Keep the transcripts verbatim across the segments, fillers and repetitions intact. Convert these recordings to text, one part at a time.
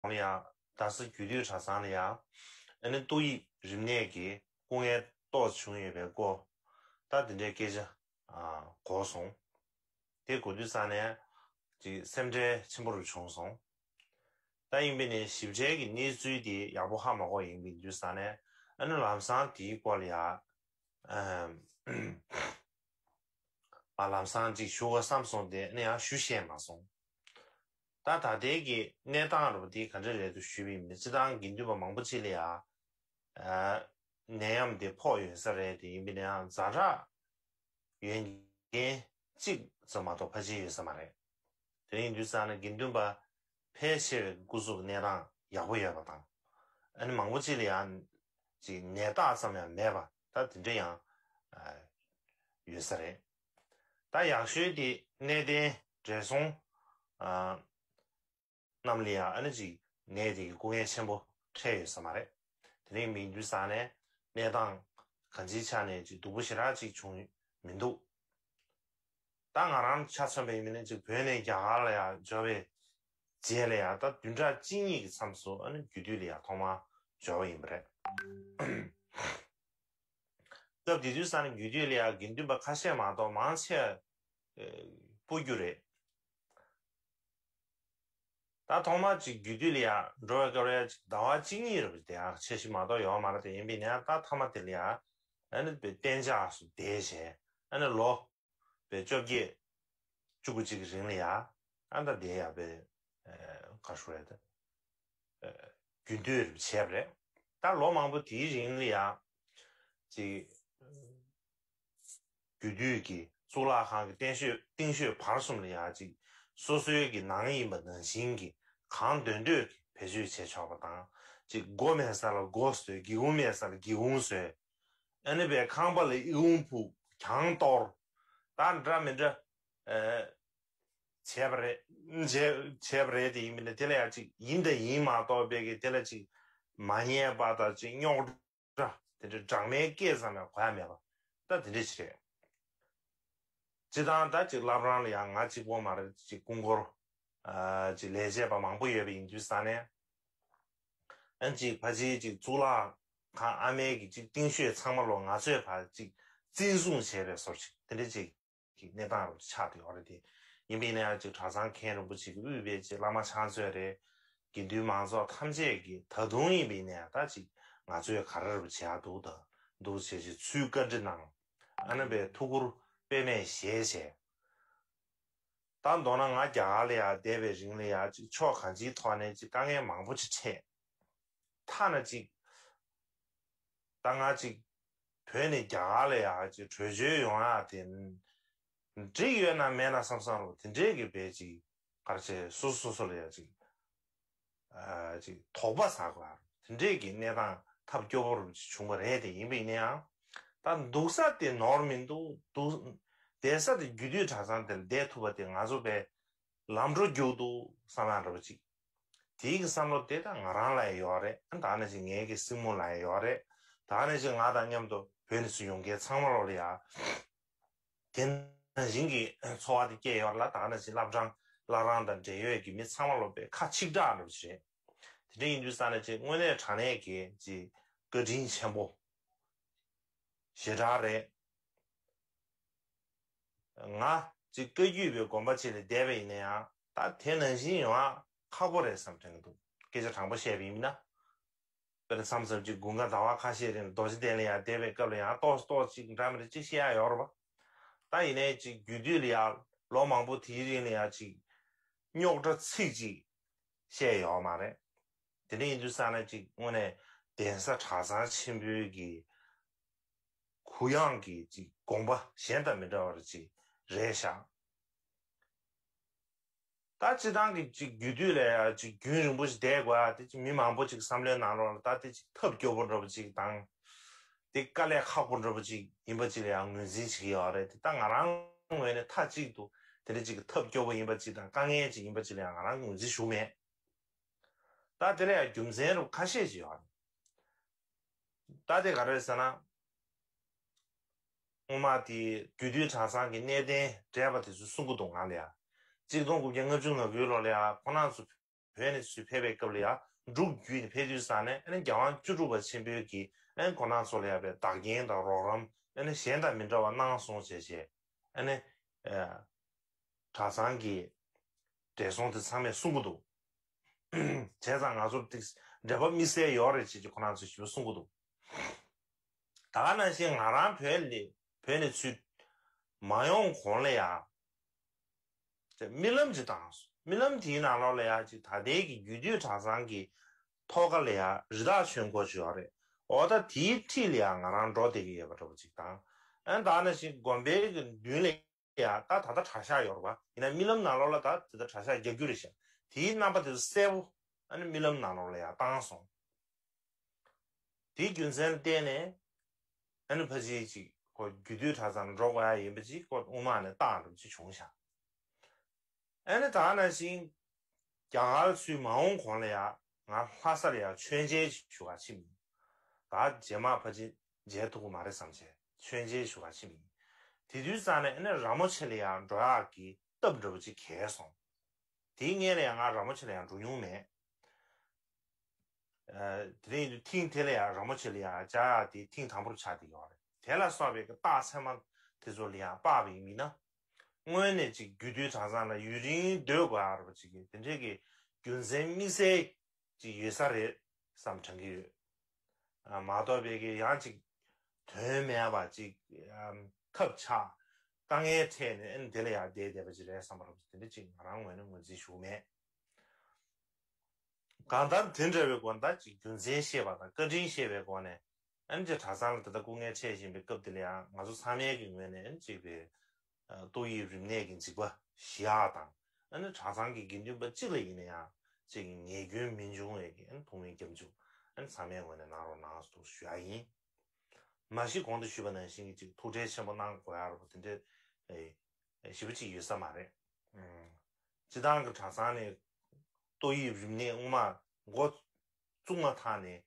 ལ་ཡང་རྡ་ས་རྒྱུད་སྟོད་གྲྭ་ཚང་ལ་ཡང་ཨ་ནི་ཏོག་དབྱིབས་རིམས་ནད་ཀྱི་སྐུ་ངལ་ཏོག་ཙམ་བྱུང་ཡོད་པའི་སྐོར་ད་དེ་འདྲའི་སྐད་ཆ་ཨ་གོ་སོང་། དེ་གོ་དུས་ཙང་ནས་ཅིག་སེམས་ཁྲལ་ཆེན་པོ་རུ་བྱུང་སོང་། ད་ཡིན་པས་ནས་ཞིབ་ཕྲའི་གི་གནས་ཚུལ་དེ་ཡག་པོ་ཧ་མ་གོ་ཡིན་པའི་དུས་ཙང་ནས་ཨ་ནི་ལམ་སང་དེའི་སྐོར་ལ་ཡང་ཨ་ལམ་སང་ཅིག་ཞུ་དགོས་བསམ་སོང་སྟེ་ཨ་ནི་ཡང་ཞུ་ཤེས་མ་སོང་། ད་ད་ལྟའི་གི་གནས་སྟངས་རུ་དེ་ག་འདྲ་རེད་འདུག་ཞུས་པ་ཡིན་ན། སྤྱིར་བཏང་དགེ་འདུན་པ་མང་པོ་ཅིག་ལ་ཡང་ཨ་ནད་ཡམས་དེ་ཕོག་ཡོད་ས་རེད། དེ་ཡིན་པས་ན་ཡང་ཛ་དྲག་ཡོད་མཁན་གཅིག་ཙམ་མ་གཏོགས་ཕལ་ཆེར་ཡོད་ས་མ་རེད། དེ་ཡིན་དུས་ཙང་ནས་དགེ་འདུན་པ་ཕལ་ཆེ་བའི་སྐུ་གཟུགས་གནས་སྟངས་ཡག་པོ་ཡོད་པ་དང་། ཨ་ནི་མང་པོ་ཅིག་ལ་ཡང་ཅིག་ནད་རྟགས་ཙམ་ཡང་མེད་པ་ད་དེ་འདྲ་ཡང་ཨ་ཡོད་ས་རེད། ད་ཡག་ཤོས་དེ་གནས་བརྟན་བགྲེས་སོང་ཨ་རྣམས་ལ་ཡང་ཨ་ནི་ཅིག་ནད་དེ་གི་སྐུ་ངལ་ཆེན་པོ་འཕྲད་ཡོད་ས་མ་རེད། དེ་རིང་མིན་དུས་ཙང་ནས་གནས་སྟངས་གང་ཅིའི་ཆ་ནས་ཅིག་སྡུག་པོ་ཞེ་དྲག་ཅིག་བྱུང་མི་འདུག་ད་ང་རང་ཆ་མཚོན་པ་ཡིན་ན་ཅིག་བོད་ནས་རྒྱ་གར་ལ་ཡང་འབྱོར་བའི་རྗེས་ལ་ཡང་ད་བདུན་ཕྲག་གཅིག་གཉིས་ཀྱི་མཚམས་སུ་ཨ་ནི་རྒྱུད་སྟོད་ལ་ཡང་ཐོག་མར་འབྱོར་བ་ཡིན་པ་རེད། སྐབས་དེ་དུས་ཙང་ནས་རྒྱུད་སྟོད་ལ་ཡང་དགེ་འདུན་པ་ཁ་ཤས་མ་གཏོགས་མང་ཆེ་བ་སྤོ་རྒྱུ་རེད། ད་ཐོག་མར་ཅིག་རྒྱུད་སྟོད་ལ་ཡང་འགྲོ་བའི་སྐབས་ལ་ཡང་ཅིག་ཟླ་བ་གཅིག་གཉིས་རེ་བ་དེ་ཡང་ཆེ་ཤོས་མ་གཏོགས་ཡོད་མ་རེད། དེ་ཡིན་པས་ན་ད་མཐའ་མ་དེ་ལ་ཡང་ཨ་ནི་བའི་གཏན་འཇགས་སུ་བསྡད་བྱས་ཨ་ནི་ལོ་བའི་བཅོ་བརྒྱད་བཅུ་དགུ་གཅིག་གི་རིང་ལ་ཡང་ཨ་ད་བསྡད་ཡག་པའི་ག་ཞུ་རེད། རྒྱུན་མཐུད་བྱས་པ་རེད། ད་ལོ་མང་པོ་དེའི་རིང་ལ་ཡང་ཅིག་རྒྱུད་སྟོད་ཀྱི་གཙུག་ལག་ཁང་གི་རྟེན་ཤོད་རྟིང་ཤོད་བར་གསུམ་ལ་ཡང་ཅིག་སོ་སོའི་གི་ནང་ཡིན་པ་ནང་བཞིན་གྱི་གང་འདོད་འདོད་ཀྱི་བེད་སྤྱོད་བྱས་ཆོག་པ་དང་། ཅིག་སྒོ་མེད་ས་ལ་སྒོ་བཟོས། སྒེའུ་ཁུང་མེད་ས་ལ་སྒེའུ་ཁུང་བཟོས། ཨ་ནི་བའི་ཁང་པ་ལ་ཨི་ཁུང་ཕུབ། གྱང་གཏོར། ད་འདྲ་མི་འདྲ་བྱས་པ་རེད། བྱས་བྱས་པ་རེད། དེ་ཡིན་མིན་ན་དེ་ལ་ཡང་ཅིག་ཡིན་དང་ཡིན་མ་གཏོགས་པའི་གི་དེ་ལ་ཅིག་མ་ཉན་པ་དང་ཅིག་རྙོག་དྲ་དེ་འདྲ་སྦྲགས་མའི་སྐད་ཙམ་ཡང་གོ་ཡ་མེད་པ་ད་དེ་འདྲ་ཞིག་རེད། སྤྱིར་བཏང་ད་ཅིག་བླ་བྲང་ལ་ཡང་ང་གཅིག་པོ་མ་རེད། ཅིག་སྐུ་འཁོར་ཨ་ཅིག་ལས་བྱེད་པ་མང་པོ་ཡོད་པ་ཡིན་དུས་ཙང་ནས་ཨ་ཅིག་ཕལ་ཆེར་ཅིག་གཙུག་ལག་ཁང་ཨ་མའི་གི་ཅིག་རྟིང་ཤོད་ཚང་མ་ལོ་ང་ཚོས་ཕར་ཅིག་བཙན་བཟུང་བྱས་པའི་བཟོ་ཅིག་དེ་འདྲ་ཅིག་གི་གནས་སྟངས་རུ་ཆགས་བསྡད་ཡོད་རེད་དེ། ཡིན་པ་ཡིན་ན་ཡང་ཅིག་གྲྭ་ཚང་མཁན་རིན་པོ་ཆེ་གིས་དབུས་པའི་ཅིག་བླ་མ་ཕྱག་མཛོད་རེད། དགེ་འདུན་མང་ཚོགས་ཐམས་ཅད་ཀྱིས་ད་དུང་ཡིན་པ་ཡིན་ན་ཡང་ད་ཅིག་ང་ཚོས་ག་རེ་རུ་བྱེད་ཡག་འདུག་ད་འདུག་བྱས་ཅིག་ཚུལ་བཀའ་འདྲི་གནང་། ཨ་ནི་བའི་ཐུགས་ཁུར་དཔེ་མེད་བཞེས་བྱས། ད་མདོར་ན་ང་རྒྱ་གར་ལ་ཡང་བསྡད་པའི་རིང་ལ་ཡང་ཅིག་ཕྱོགས་གང་ཅིའི་ཐོག་ནས་ཅིག་དཀའ་ངལ་མང་པོ་ཅིག་འཕྲད། ཐ་ན་ཅིག་ད་ང་ཅིག་བོད་ནས་རྒྱ་གར་ལ་ཡང་ཅིག་བྲོས་བྱོལ་ཡོང་ཡག་དེ་འགྲིག་ཡོད་ན་མེད་ན་བསམ་བསམ་རུ་དེ་འདྲས་ཀྱི་བས་ཅིག་ག་རེ་བྱས་སོ་སོ་སོ་ལ་ཡང་ཅིག་ཨ་ཅིག་དོགས་པ་ཟ་དགོས་དེ་འདྲས་ཀྱི་གནས་སྟངས་ཐབས་སྐྱོ་པོ་རུ་ཅིག་བྱུང་བ་རེད། དེ་ཡིན་པ་ཡིན་ན་ཡང་ད་འདུག་ས་དེ་ནོར་མི་འདུག་འདུག་བསྡད་ས་དེ་རྒྱུད་སྟོད་གྲྭ་ཚང་དེར་བསྡད་ཐུབ་པ་དེ་ང་ཚོ་བས་ལམ་འགྲོ་རྒྱུག་འདུག་བསམ་ཡག་འདྲ་པོ་ཅིག་དེའི་གི་བསམ་བློ་དེ་ད་ང་རང་ལ་ཡང་ཡོད་རེད། ད་ནང་བཞིན་ངའི་གི་སྲིང་མོ་ལ་ཡང་ཡོད་རེད། ད་ནང་བཞིན་ང་དང་མཉམ་དུ་བོད་ནས་ཚུར་ཡོང་མཁན་ཚང་མ་ལོ་ལ་ཡང་དེ་ནང་བཞིན་གྱི་ཚོར་བ་དེ་སྐྱེས་ཡོད་ལ། ད་ནང་བཞིན་བླ་བྲང་བླ་བྲང་དང་འབྲེལ་ཡོད་ཀྱི་མི་ཚང་མ་ལོ་པའི་ཁ་ཆིག་སྒྲིལ་འདྲ་པོ་ཞིག་རེད། དེ་འདྲ་ཡིན་དུས་ཙང་ནས་ཅིག་དངོས་གནས་དྲང་གནས་ཀྱི་ཅིག་བཀའ་དྲིན་ཆེན་པོ་ཞེ་དྲག་རེད། ང་ཅིག་བཀའ་བརྒྱུད་པའི་དགོན་པ་ཅིག་ལ་བསྡད་པ་ཡིན་ན་ཡང་ད་དེ་ནང་བཞིན་ཡོང་ཡག་ཁག་པོ་རེད་བསམ་དྲན་གྱི་འདུག་སྐད་ཆ་དྲང་པོ་བཤད་པ་ཡིན་ན། དཔེར་ན་མཚམས་མཚམས་ཅིག་དགུན་ཁ་ཟླ་བ་ཁ་ཤས་རིང་རྡོ་རྗེ་གདན་ལ་ཡང་བསྡད་པའི་སྐབས་ལ་ཡང་ཏོག་ཙམ་ཏོག་ཙམ་ཅིག་འདྲ་མི་འདྲ་ཅིག་བཤད་ཡག་ཡོད་རེད་པ། ད་ཡིན་ནའི་ཅིག་རྒྱུད་སྟོད་ལ་ཡང་ལོ་མང་པོ་དེའི་རིང་ལ་ཡང་ཅིག་རྙོག་དྲ་ཚིག་ཅིག་བཤད་ཡོད་མ་རེད། དེ་འདྲ་ཡིན་དུས་ཙང་ནས་ཅིག་དངོས་གནས་གདན་ས་གྲྭ་ཚང་ཆེན་པོའི་གི་གུ་ཡངས་ཀྱི་ཅིག་དགོངས་པ་གཞན་དང་མི་འདྲ་བ་ཅིག་རེད་ཤག་ད་སྤྱིར་བཏང་གི་ཅིག་རྒྱུད་སྟོད་ལ་ཡང་ཅིག་རྒྱུན་རིང་པོ་ཞིག་བསྡད་དགོས་ཡག་དེ་ཅིག་མི་མང་པོ་ཅིག་བསམ་བློའི་ནང་ལོགས་ལ་ད་དེ་ཅིག་ཐབས་སྐྱོ་པོ་འདྲ་པོ་ཅིག་དང་། དེ་དཀའ་ལས་ཁག་པོ་འདྲ་པོ་ཅིག་ཡིན་པ་ཅིག་ལ་ཡང་ངོས་འཛིན་བྱེད་ཀྱི་ཡོད་རེད། དེ་ད་ང་རང་ངོས་ནས་མཐའ་གཅིག་ཏུ་དེ་འདྲ་ཅིག་གི་ཐབས་སྐྱོ་པོ་ཡིན་པ་ཅིག་དང་དཀའ་ངལ་ཅིག་ཡིན་པ་ཅིག་ལ་ཡང་ང་རང་ངོས་འཛིན་ཞུ་མེད། ད་དེ་ལ་ཡང་རྒྱུ་མཚན་རུ་ཁ་ཤས་ཅིག་ཡོད་རེད། ད་དེ་ག་རེ་ཟེར་ན། སྔོན་མ་དེ་རྒྱུད་སྟོད་གྲྭ་ཚང་གི་གནས་བརྟན་བགྲེས་པ་དེ་ཚོས་གསུང་གི་འདུག་ང་ལ་ཡ། གཅིག་སྟོང་དགུ་བརྒྱ་ལྔ་བཅུ་ང་དགུའི་ལོ་ལ་ཡ་ཁོ་རང་ཚོ་ བོད་ནས་ཚུར་ཕེབས་པའི་སྐབས་ལ་ཡང་འབྲུག་བརྒྱུད་ནས་ཕེབས་དུས་ཙང་ནས་ཨ་ནི་རྒྱལ་དབང་བཅུ་དྲུག་པ་ཆེན་པོའི་གི་ཨ་ནི་ཁོང་རྣམ་ཚོ་ལ་ཡང་བའི་བདག་རྐྱེན་དང་རོགས་རམ་ཨ་ནི་གཞན་དང་མི་འདྲ་བ་གནང་སོང་བྱས་བྱས་ཨ་ནི་གྲྭ་ཚང་གི་བགྲེས་སོང་དེ་ཚང་མས་གསུང་གི་འདུག་བྱས་ཙང་ང་ཚོར་ཏིག་འབྲེལ་བ་དམིགས་བསལ་ཡོད་རེད་ཅེས་ཀྱི་ཁོ་རང་ཚོས་ཞིབ་གསུང་གི་འདུག་ད་ག་ནང་བཞིན་ང་རང་བོད་ལ་བོད་ནས་ཚུར་མ་ཡོང་གོང་ལ་ཡང་རྨི་ལམ་ཅིག་བཏང་སོང་། རྨི་ལམ་དེའི་ནང་ལོགས་ལ་ཡང་ཅིག་ད་ལྟའི་གི་རྒྱུད་སྟོད་གྲྭ་ཚང་གི་ཐོག་ཁ་ལ་ཡང་རི་དྭགས་ཆོས་འཁོར་ཅིག་ཡོད་རེད། འོ་ད་དེའི་འཁྲིས་ལ་ཡང་ང་རང་འགྲོ་བསྡད་ཀྱི་ཡོད་པ་འདྲ་པོ་ཅིག་དང་། ཨ་ནི་ད་ག་ནང་བཞིན་དགོན་པའི་གི་མདུན་ལ་ཡང་ད་ད་ལྟ་གྲྭ་ཤག་ཡོད་རེད་པ། ཡིན་ན་རྨི་ལམ་ནང་ལོགས་ལ་ད་དེ་ལྟར་གྲྭ་ཤག་རྒྱག་རྒྱུ་རེད་ཤག་དེའི་རྣམ་པ་དེ་ཚོ་གསལ་པོ་ཨ་ནི་རྨི་ལམ་ནང་ལོགས་ལ་ཡང་བཏང་སོང་། དེའི་རྒྱུ་མཚན་ལ་བརྟེན་ནས་ཨ་ནི་ཕ་ཅིག་ཅིག་ཁོ་རྒྱུད་སྟོད་གྲྭ་ཚང་འགྲོ་དགོས་ཡ་ཡིན་པ་ཅིག་ཁོ་དབུ་མ་ནས་བཏང་འགྲོ་ཅིག་བྱུང་ཤག་ཨ་ནི་ད་ག་ནང་བཞིན་རྒྱ་གར་ཚུར་མ་འོང་གོང་ལ་ཡ་ང་ལྷ་སར་ཡ་མཆོད་མཇལ་ཞུ་ག་ཕྱིན་མིན། ད་རྗེས་མ་ཕལ་ཆེར་མཇལ་ཐུབ་ཀྱི་མ་རེད་བསམ་བྱས་མཆོད་མཇལ་ཞུ་ག་ཕྱིན་མིན། དེ་དུས་ཙང་ནས་ཨ་ནི་ར་མོ་ཆེ་ལ་ཡ་འགྲོ་ཡག་གི་སྟབས་འདྲ་པོ་ཅིག་གས་སོང་། དེའི་སྔོན་ལ་ཡ་ང་ར་མོ་ཆེ་ལ་ཡ་འགྲོ་མྱོང་མེད། ཨ་དེ་རིང་ཐེངས་དེ་ལ་ཡང་ར་མོ་ཆེ་ལ་ཡང་བཅར་ཡག་དེ་ཐེངས་དང་པོར་ཆགས་བསྡད་ཡོད་རེད། དེ་ལ་སོགས་པའི་རྟགས་མཚན་མ་དེ་ཚོ་ལ་ཡང་དཔག་པ་ཡིན་ན། སྔོན་ནས་ཅིག་རྒྱུད་སྟོད་གྲྭ་ཚང་ལ་ཡུན་རིང་སྡོད་དགོས་ཡག་རེད་པ་ཅིག་གི་དེ་འདྲའི་གི་རྒྱུ་མཚན་དམིགས་བསལ་ཅིག་ཡོད་ས་རེད་བསམ་དྲན་གྱི་ཡོད། ཨ་མ་གཏོགས་པའི་གི་ཡང་ཅིག་དོན་མེད་པ་ཅིག་ཨམ་ཐབས་ཆག་དཀའ་ངལ་འཕྲད་ནས་ཨ་ནི་དེ་ལ་ཡང་བསྡད་བསྡད་པ་ཅིག་རེད་བསམ་པ་རེད་པ་ཅིག་དེ་འདྲ་ཅིག་ང་རང་ངོས་ནས་ངོས་འཛིན་ཞུ་གི་མེད། གང་ལྟར་དེ་འདྲ་བའི་སྒོ་ནས་ད་ཅིག་རྒྱུ་མཚན་ཤེས་པ་དང་བཀའ་དྲིན་ཤེས་པའི་སྒོ་ནས་ཨ་ནི་ཅིག་གྲྭ་ཚང་ལ་ད་ལྟ་སྐུ་ངལ་འཕྲད་བཞིན་པའི་སྐབས་འདི་ལ་ཡང་ང་ཚོ་ཚང་མའི་གི་ངོས་ནས་ཨ་ནི་ཅིག་པའི་ཏོག་དབྱིབས་རིམས་ནད་ཀྱི་འཇིགས་པ་ཞི་ཡག་དང་ཨ་ནི་གྲྭ་ཚང་གི་དགེ་འདུན་པ་གཅིག་ལ་ཡིན་ན་ཡང་ཅིག་ཉེས་སྐྱོན་མི་འབྱུང་བའི་གི་ཨ་ནི་ཐུགས་སྨོན་སྐྱབས་འཇུག་ཨ་ནི་ཚང་མའི་ངོས་ནས་གནང་རོགས་གནང་ཟེར་ཞུ་ཡག་ཡིན། མ་གཞི་གོང་དུ་ཞུས་པ་ནང་བཞིན་གྱི་ཅིག་ཐུགས་ཁྲལ་ཆེན་པོ་གནང་དགོས་ཡག་རེད་པ་དེ་འདྲ་ཞེ་པོ་ཅིག་ཡོད་ས་མ་རེད། སྤྱི་བཏང་གི་གྲྭ་ཚང་ནས་ཏོག་དབྱིབས་རིམས་ནད་སྔོན་མ་འགོ་བཙུགས་མ་ཐག་ནས་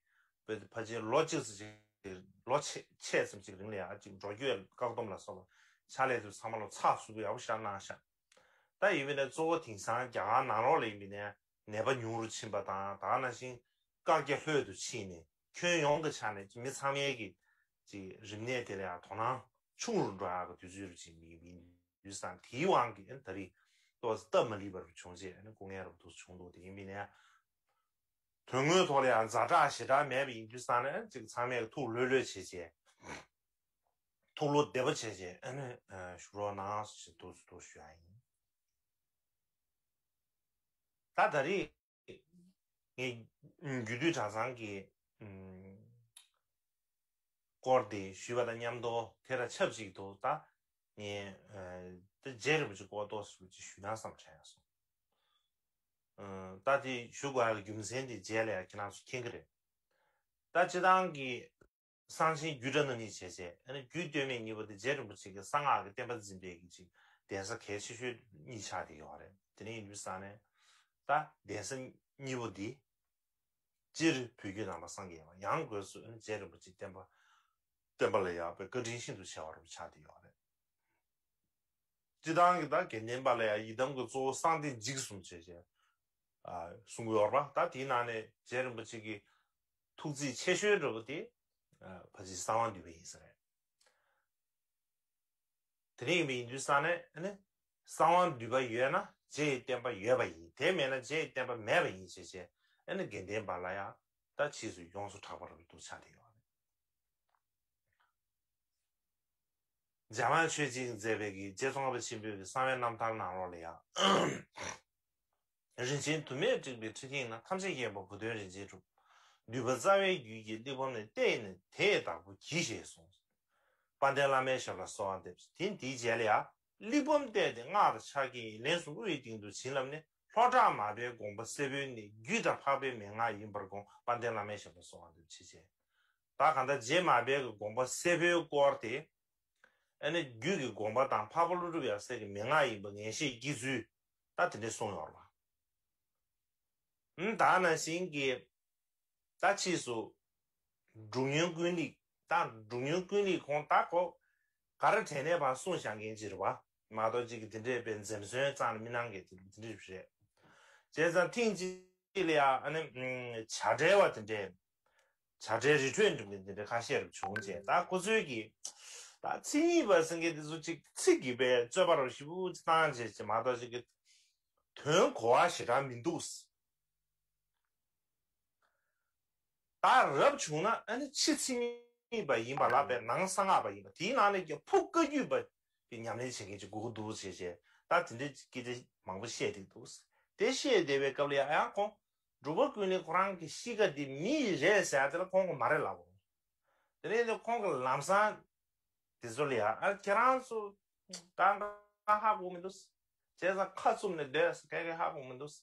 བོད་ཕལ་ཆེར་ལོ་གཅིག་ཙམ་ཅིག་ལོ་ཕྱེད་ཕྱེད་ཙམ་ཅིག་རིང་ལ་ཡང་ཅིག་འགྲོ་སྐྱོད་བཀག་སྡོམ་ལ་སོགས་པ་ཕྱག་ལས་དེ་ཚང་མ་ལ་ཚགས་ཚུད་པོ་ཡག་པོ་ཞིག་གནང་ཤག་ད་ཡིན་པས་ན་གཙོ་བོ་དེང་སང་རྒྱ་གར་ནང་ལོགས་ལ་ཡིན་པས་ན་ནད་པ་ཉུང་རུ་ཕྱིན་པ་དང་ད་ག་ནང་བཞིན་བཀག་རྒྱ་ལྷོད་དུ་ཕྱིན་ནས་ཁྱོན་ཡོངས་ཀྱི་ཆ་ནས་མི་ཚང་མའི་གི་ཅིག་རིམས་ནད་དེ་ལ་ཡང་དོ་སྣང་ཆུང་རུ་འགྲོ་ཡག་གི་དུས་ཚོད་རུ་ཅིག་ཡིན་པའི་དུས་སང་དེའི་དབང་གིས་ད་རེས་ཏོག་ཙམ་སྟབས་མ་ལེགས་པ་རུ་བྱུང་རྗེས་སྐུ་ངལ་རབ་ཏུ་བྱུང་འདུག་དེ་ཡིན་པས་ན་དོན་དངོས་ཐོག་ལ་ཡང་ཛ་དྲག་ཞེ་དྲག་མེད་པ་ཡིན་དུས་སང་ནས་ཅིག་ཚང་མས་ཐུགས་ལྷོད་ལྷོད་བྱས་བྱས་ཐུགས་བློ་བདེ་པོ་བྱས་བྱས་ཨ་ནི་བཞུགས་རོགས་གནང་ཞེས་ཐུགས་སུ་ཐུགས་ཞུ་ཡ་ཡིན། ད་ད་རེས་ངས་རྒྱུད་སྟོད་གྲྭ་ཚང་གི་སྐོར་དེ་ཞུས་པ་དང་མཉམ་དུ་དེ་དང་ཆབས་ཅིག་ཏུ་ད་ངས་ད་རྗེ་རིན་པོ་ཆེ་སྐོར་ཏོག་ཙམ་ཅིག་ཞུས་ན་བསམ་དྲན་སོང་། ད་དེ་ཞུ་དགོས་ཡག་གི་རྒྱུ་མཚན་དེ་རྗེས་ལ་ཡང་ཁྱེད་རང་ཚོ་མཁྱེན་གྱི་རེད། ད་སྤྱི་བཏང་གི་གསང་ཆེན་རྒྱུད་གྲྭ་རྣམ་གཉིས་བྱས་བྱས་ཨ་ནི་རྒྱུད་སྟོད་སྨད་གཉིས་པོ་དེ་རྗེ་རིན་པོ་ཆེ་གི་གསང་སྔགས་ཀྱི་བསྟན་པ་འཛིན་པའི་གི་ཅིག་གདན་ས་གལ་ཆེ་ཤོས་གཉིས་ཆགས་བསྡད་ཡོད་རེད། དེ་ནས་ཡིན་དུས་ཙང་ནས་ད་གདན་ས་གཉིས་པོ་འདི་སྤྱིར་བོད་བརྒྱུད་ནང་པ་སངས་རྒྱས་པ་ཡང་སྒོས་སུ་ཨ་ནི་རྗེ་རིན་པོ་ཆེ་བསྟན་པ་བསྟན་པ་ལ་ཡག་པའི་བཀའ་དྲིན་ཤིན་ཏུ་ཆེ་བ་རུ་ཆགས་བསྡད་ཡོད་རེད། སྤྱི་བཏང་གི་ད་དགེ་ལྡན་པ་ལ་ཡང་ཡི་དམ་གྱི་གཙོ་བོ་གསང་བདེ་འཇིགས་གསུམ་བྱས་བྱས་གསུང་གི་ཡོད་རེད་པ། ད་དེའི་ནང་ནས་རྗེ་རིན་པོ་ཆེ་གི་ཐུགས་རྩིས་ཆེ་ཤོས་འདྲ་པོ་དེ་ཕལ་ཆེར་གསང་བ་འདུས་པ་ཡིན་ས་རེད། དེ་རིང་ཡིན་པ་ཡིན་དུས་ཙང་ནས་ཨ་ནི་གསང་བ་འདུས་པ་ཡོད་ན་རྗེ་ཡི་བསྟན་པ་ཡོད་པ་ཡིན། དེ་མེད་ན་རྗེ་ཡི་བསྟན་པ་མེད་པ་ཡིན་བྱས་བྱས་ཨ་ནི་དགེ་ལྡན་པ་ལ་ཡང་ད་ཕྱིས་སུ་ཡོངས་སུ་གྲགས་པ་རུ་འདུག་ཆགས་བསྡད་ཡོད་རེད། འཇམ་དབྱངས་ཆོས་རྗེས་མཛད་པའི་གི་རྗེ་ཙོང་ཁ་པ་ཆེན་པོའི་གི་གསང་བའི་རྣམ་ཐར་ནང་ལོགས་ལ་ཡང་། རིན་ཆེན་དུ་མས་སྤྲིངས་པའི་ཁྲི་སྟེང་ན། ཐམས་ཅད་མཁྱེན་པ་བུ་སྟོན་རིན་ཆེན་གྲུབ། འདུས་པ་རྩ་བའི་རྒྱུད་ཀྱི་གླེགས་བམ་ནི། བལྟས་ནས་དེ་ཡི་བདག་པོ་གྱིས་ཞེས་གསུངས། དཔལ་ལྡན་བླ་མའི་ཞབས་ལ་གསོལ་བ་འདེབས། དེ་ནས་དེའི་རྗེས་ལ་ཡང་། གླེགས་བམ་བལྟས་ཏེ་སྔགས་དང་ཕྱག་རྒྱའི་ཡིག་ལན་གསུམ་དབུའི་སྟེང་དུ་བྱིན་བརླབས་ནས། ལྷོ་བྲག་མར་པའི་དགོངས་པ་གསལ་པོའི་གནད་རྒྱུད་དང་འཕགས་པའི་མན་ངག་ཡིན་པར་དགོངས། དཔལ་ལྡན་བླ་མའི་ཞབས་ལ་གསོལ་བ་འདེབས་ཞེས་བྱས། ད་གང་ལྟར་རྗེ་མར་པའི་གི་དགོངས་པ་གསལ་པོའི་སྐོར་དེ། ཨ་ནི་རྒྱུད་ཀྱི་དགོངས་པ་དང་འཕགས་པ་ཀླུ་སྒྲུབ་ཡབ་སྲས་ཀྱི་མན་ངག་ཡིན་པ་ངེས་ཤེས་སྐྱེ་ཚུལ་ད་དེ་འདྲས་གསུངས་ཡོད་རེད་པ། ཨ་ནི་ད་ནང་བཞིན་གྱི་ད་ཕྱིས་སུ་འབྲུག་སྨྱོན་ཀུན་ལེགས་ད་འབྲུག་སྨྱོན་ཀུན་ལེགས་ཁོང་ད་ཁོ་ག་རེ་དྲན་ནས་ཕར་གསུངས་བཞག་མཁན་ཅིག་རེད་པ། མ་གཏོགས་ཅིག་གི་དེ་འདྲས་པའི་འཛེམ་ཟོན་ཙང་ལ་མི་གནང་མཁན་དེ་འདྲས་རེད། བྱས་ཙང་ཐེངས་གཅིག་ ལ་ཡ་ཨ་ནི་བྱ་བྲལ་བ་དེ་འདྲས། བྱ་བྲལ་རི་ཁྲོད་འགྲིམ་མཁན་དེ་འདྲ་ཁ་ཤས་རུ་བྱུང་རྗེས། ད་ཁོ་ཚོའི་གི་ད་མཚན་ཉིད་པ་ཟེར་མཁན་དེ་ཚོ་ཅིག་ཚིག་གི་པའི་རྩོད་པ་རུ་ཞིབ་པོ་ཅིག་བཏང་རྗེས་ཅིག་མ་གཏོགས་ཅིག་གི་དོན་གོ་བ་ཞེ་དྲག་མི་འདུག་ད་རབ་བྱུང་ན་ཨ་ནི་ཕྱི་མཚན་ཉིད་པ་ཡིན་པ་ལ་པའི་ནང་གསང་སྔགས་པ་ཡིན་པ་དེའི་ནང་ནས་ཀྱང་ཕུགས་བཀའ་བརྒྱུད་པ་གི་ཉམས་ལེན་བྱེད་མཁན་ཅིག་དགོས་ཀྱི་འདུག་ཟེར་བྱས། ད་དེ་འདྲའི་སྐད་ཆ་མང་པོ་བཤད་བསྡད་འདུག་དེ་བཤད་བསྡད་པའི་སྐབས་ལ་ཡང་ཡང་ཁོང་འབྲུག་པ་ཀུན་ལེགས་ཁོ་རང་གི་གཤིས་ཀ་འདི་མི་ཡི་རེད་ཟེར་ཡ་དེ་ལ་ཁོང་གིས་མ་རེད་ལབ་པ། དེ་ནས་ཁོང་གིས་ལམ་སང་དེ་ཚོ་ལ་ཡང་ཨ་ཁྱེད་རང་ཚོ་ད་ཧ་གོ་མི་འདུག་བྱས་ཙང་ཁ་བཙུམ་ནས་སྡོད། ག་གེ་ཧ་གོ་མི་འདུག་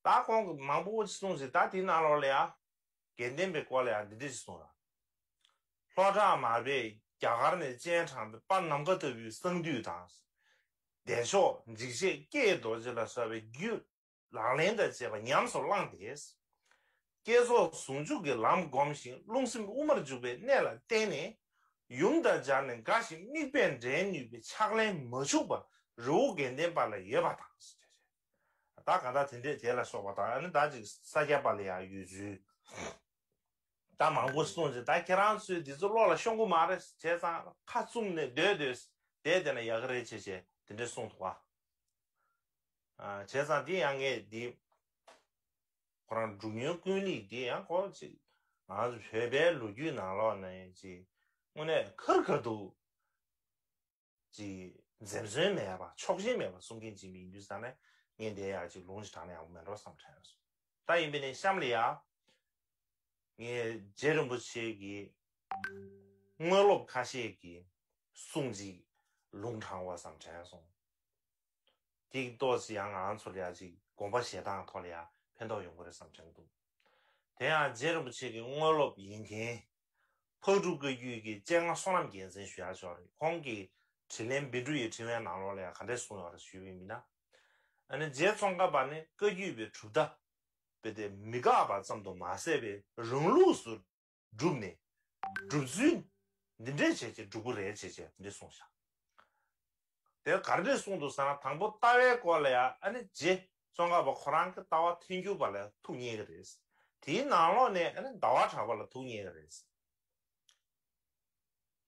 ད་ཁོང་གིས་མང་པོ་གསུངས་ཟིན། ད་དེའི་ནང་ལོགས་ལ་ཡང་དགེ་ལྡན་པའི་སྐོར་ལ་ཡང་འདི་འདྲ་ཞིག་གསུངས་ལ། ལྷོ་བྲག་མར་པས་རྒྱ་གར་ནས་སྤྱན་དྲངས་པའི་དཔལ་ནམ་མཁའ་ལྟ་བུའི་གསང་འདུས་དང་། བདེ་མཆོག་འཇིགས་བྱེད་ཀྱེ་རྡོ་རྗེ་ལ་སོགས་པའི་རྒྱུད་ལག་ལེན་དང་བཅས་པ་ཉམས་སུ་བླངས་ཏེ། བསྐྱེད་རྫོགས་ཟུང་འཇུག་གི་ལམ་བསྒོམ་ཞིང་རླུང་སེམས་དབུ་མར་འཇུག་པའི་གནད་ལ་བརྟེན་ནས། ཡུམ་དང་སྦྱར་ནས་དགའ་ཞིང་མིག་དཔེ་འདྲེན་ནུས་པའི་ཕྱག་ལེན་མ་འཆུག་པ་རི་བོ་དགེ་ལྡན་པ་ལ་ཡོད་པ་དང་། ད་ག་ད་དེ་འདྲས་དེ་ལ་སོགས་པ་དང་། ཨ་ནི་ད་ཅིག་ས་སྐྱ་པ་ལ་ཡང་ཡོད་ཚུལ། ད་མང་པོ་གསུངས་རྗེས། ད་ཁྱེད་རང་ཚོས་འདི་ཚོ་བློ་ལ་ཤོང་གི་མ་རེད། བྱས་ཙང་ཁ་བཙུམ་ནས་སྡོད་སྡོད་བསྡད་བསྡད་ན་ཡག་གི་རེད་བྱས་བྱས་དེ་འདྲས་གསུངས་འདུག་བ། ཨ། བྱས་ཙང་འདི་ཡང་ངས་འདི་ཁོ་རང་འབྲུག་སྨྱོན་ཀུན་ལེགས་འདི་ཡང་ཁོ་ཅིག་ང་ཚོ་བོད་པའི་ལོ་རྒྱུས་ནང་ལོགས་ནས་ཅིག་དངོས་གནས་ཁར་ཁར་འདུག་ཅིག་འཛེམ་ཟོན་མེད་པ་ཕྱོགས་ཞེན་མེད་པ་གསུང་མཁན་ཅིག་མི་ཡིན་དུས་ཙང་ནས་ངས་འདི་ཡང་ཅིག་ལུང་ཅིག་དྲངས་ན་ཡག་པོ་མེད་འགྲོ་བསམ་དྲན་སོང་། ད་ཡིན་པས་ནས་གཤམ་ལ་ཡ་ངས་རྗེ་རིན་པོ་ཆེ་གི་དངོས་སློབ་ཁ་ཤས་ཀྱི་གསུང་ཅིག་ལུང་དྲངས་པ་བསམ་དྲན་སོང་། དེ་གི་ཏོག་ཙམ་ཡང་ང་ཚོ་ལ་ཡ་ཅིག་དགོངས་པ་བཞེས་སྟངས་ཐོག་ལ་ཡ་ཕན་ཐོགས་ཡོང་གི་རེད་བསམ་དྲན་འདུག་དེ་ཡང་རྗེ་རིན་པོ་ཆེ་གི་དངོས་སློབ་ཡིན་མཁན། ཕག་གྲུ་བཀའ་བརྒྱུད་ཀྱི་སྤྱན་སྔ་བསོད་ནམས་རྒྱལ་མཚན་ཞུ་ཡག་ཅིག་ཡོད་རེད། ཁོང་གི་དྲིས་ལན་བཻ་ཌཱུརྱ་ཡི་དྲི་བའི་ནང་ལོགས་ལ་ཡང་ག་འདྲས་གསུངས་ཡོད་རེད་ཞུས་པ་ཡིན་ན། ཨ་ནི་རྗེ་ཙོང་ཁ་པ་ནི་བཀའ་བརྒྱུད་པའི་གྲུབ་མཐའ་དཔེ་དེ་མི་འགག་པ་ཙམ་དུ་མ་ཟད་པའི་རང་ལུགས་སུ་བསྒྲུབས་ནས་སྒྲུབ་ཚུལ་འདི་འདྲས་བྱས་བྱས་སྒྲུབ་ཀྱི་རེད་བྱས་བྱས་འདི་འདྲས་གསུངས་བཞག་དེ་ག་འདྲས་གསུངས་འདུག་ཟེར་ན། དང་པོ་ལྟ་བའི་སྐོར་ལ་ཡང་ཨ་ནི་རྗེ་ཙོང་ཁ་པ་ཁོ་རང་གི་ལྟ་བ་ཐལ་འགྱུར་བ་ལ་ཐུགས་མཉེས་ཀྱི་རེད། དེའི་ནང་ལོགས་ནས་ཨ་ནི་ཟླ་བ་གྲགས་པ་ལ་ཐུགས་མཉེས་ཀྱི་རེད།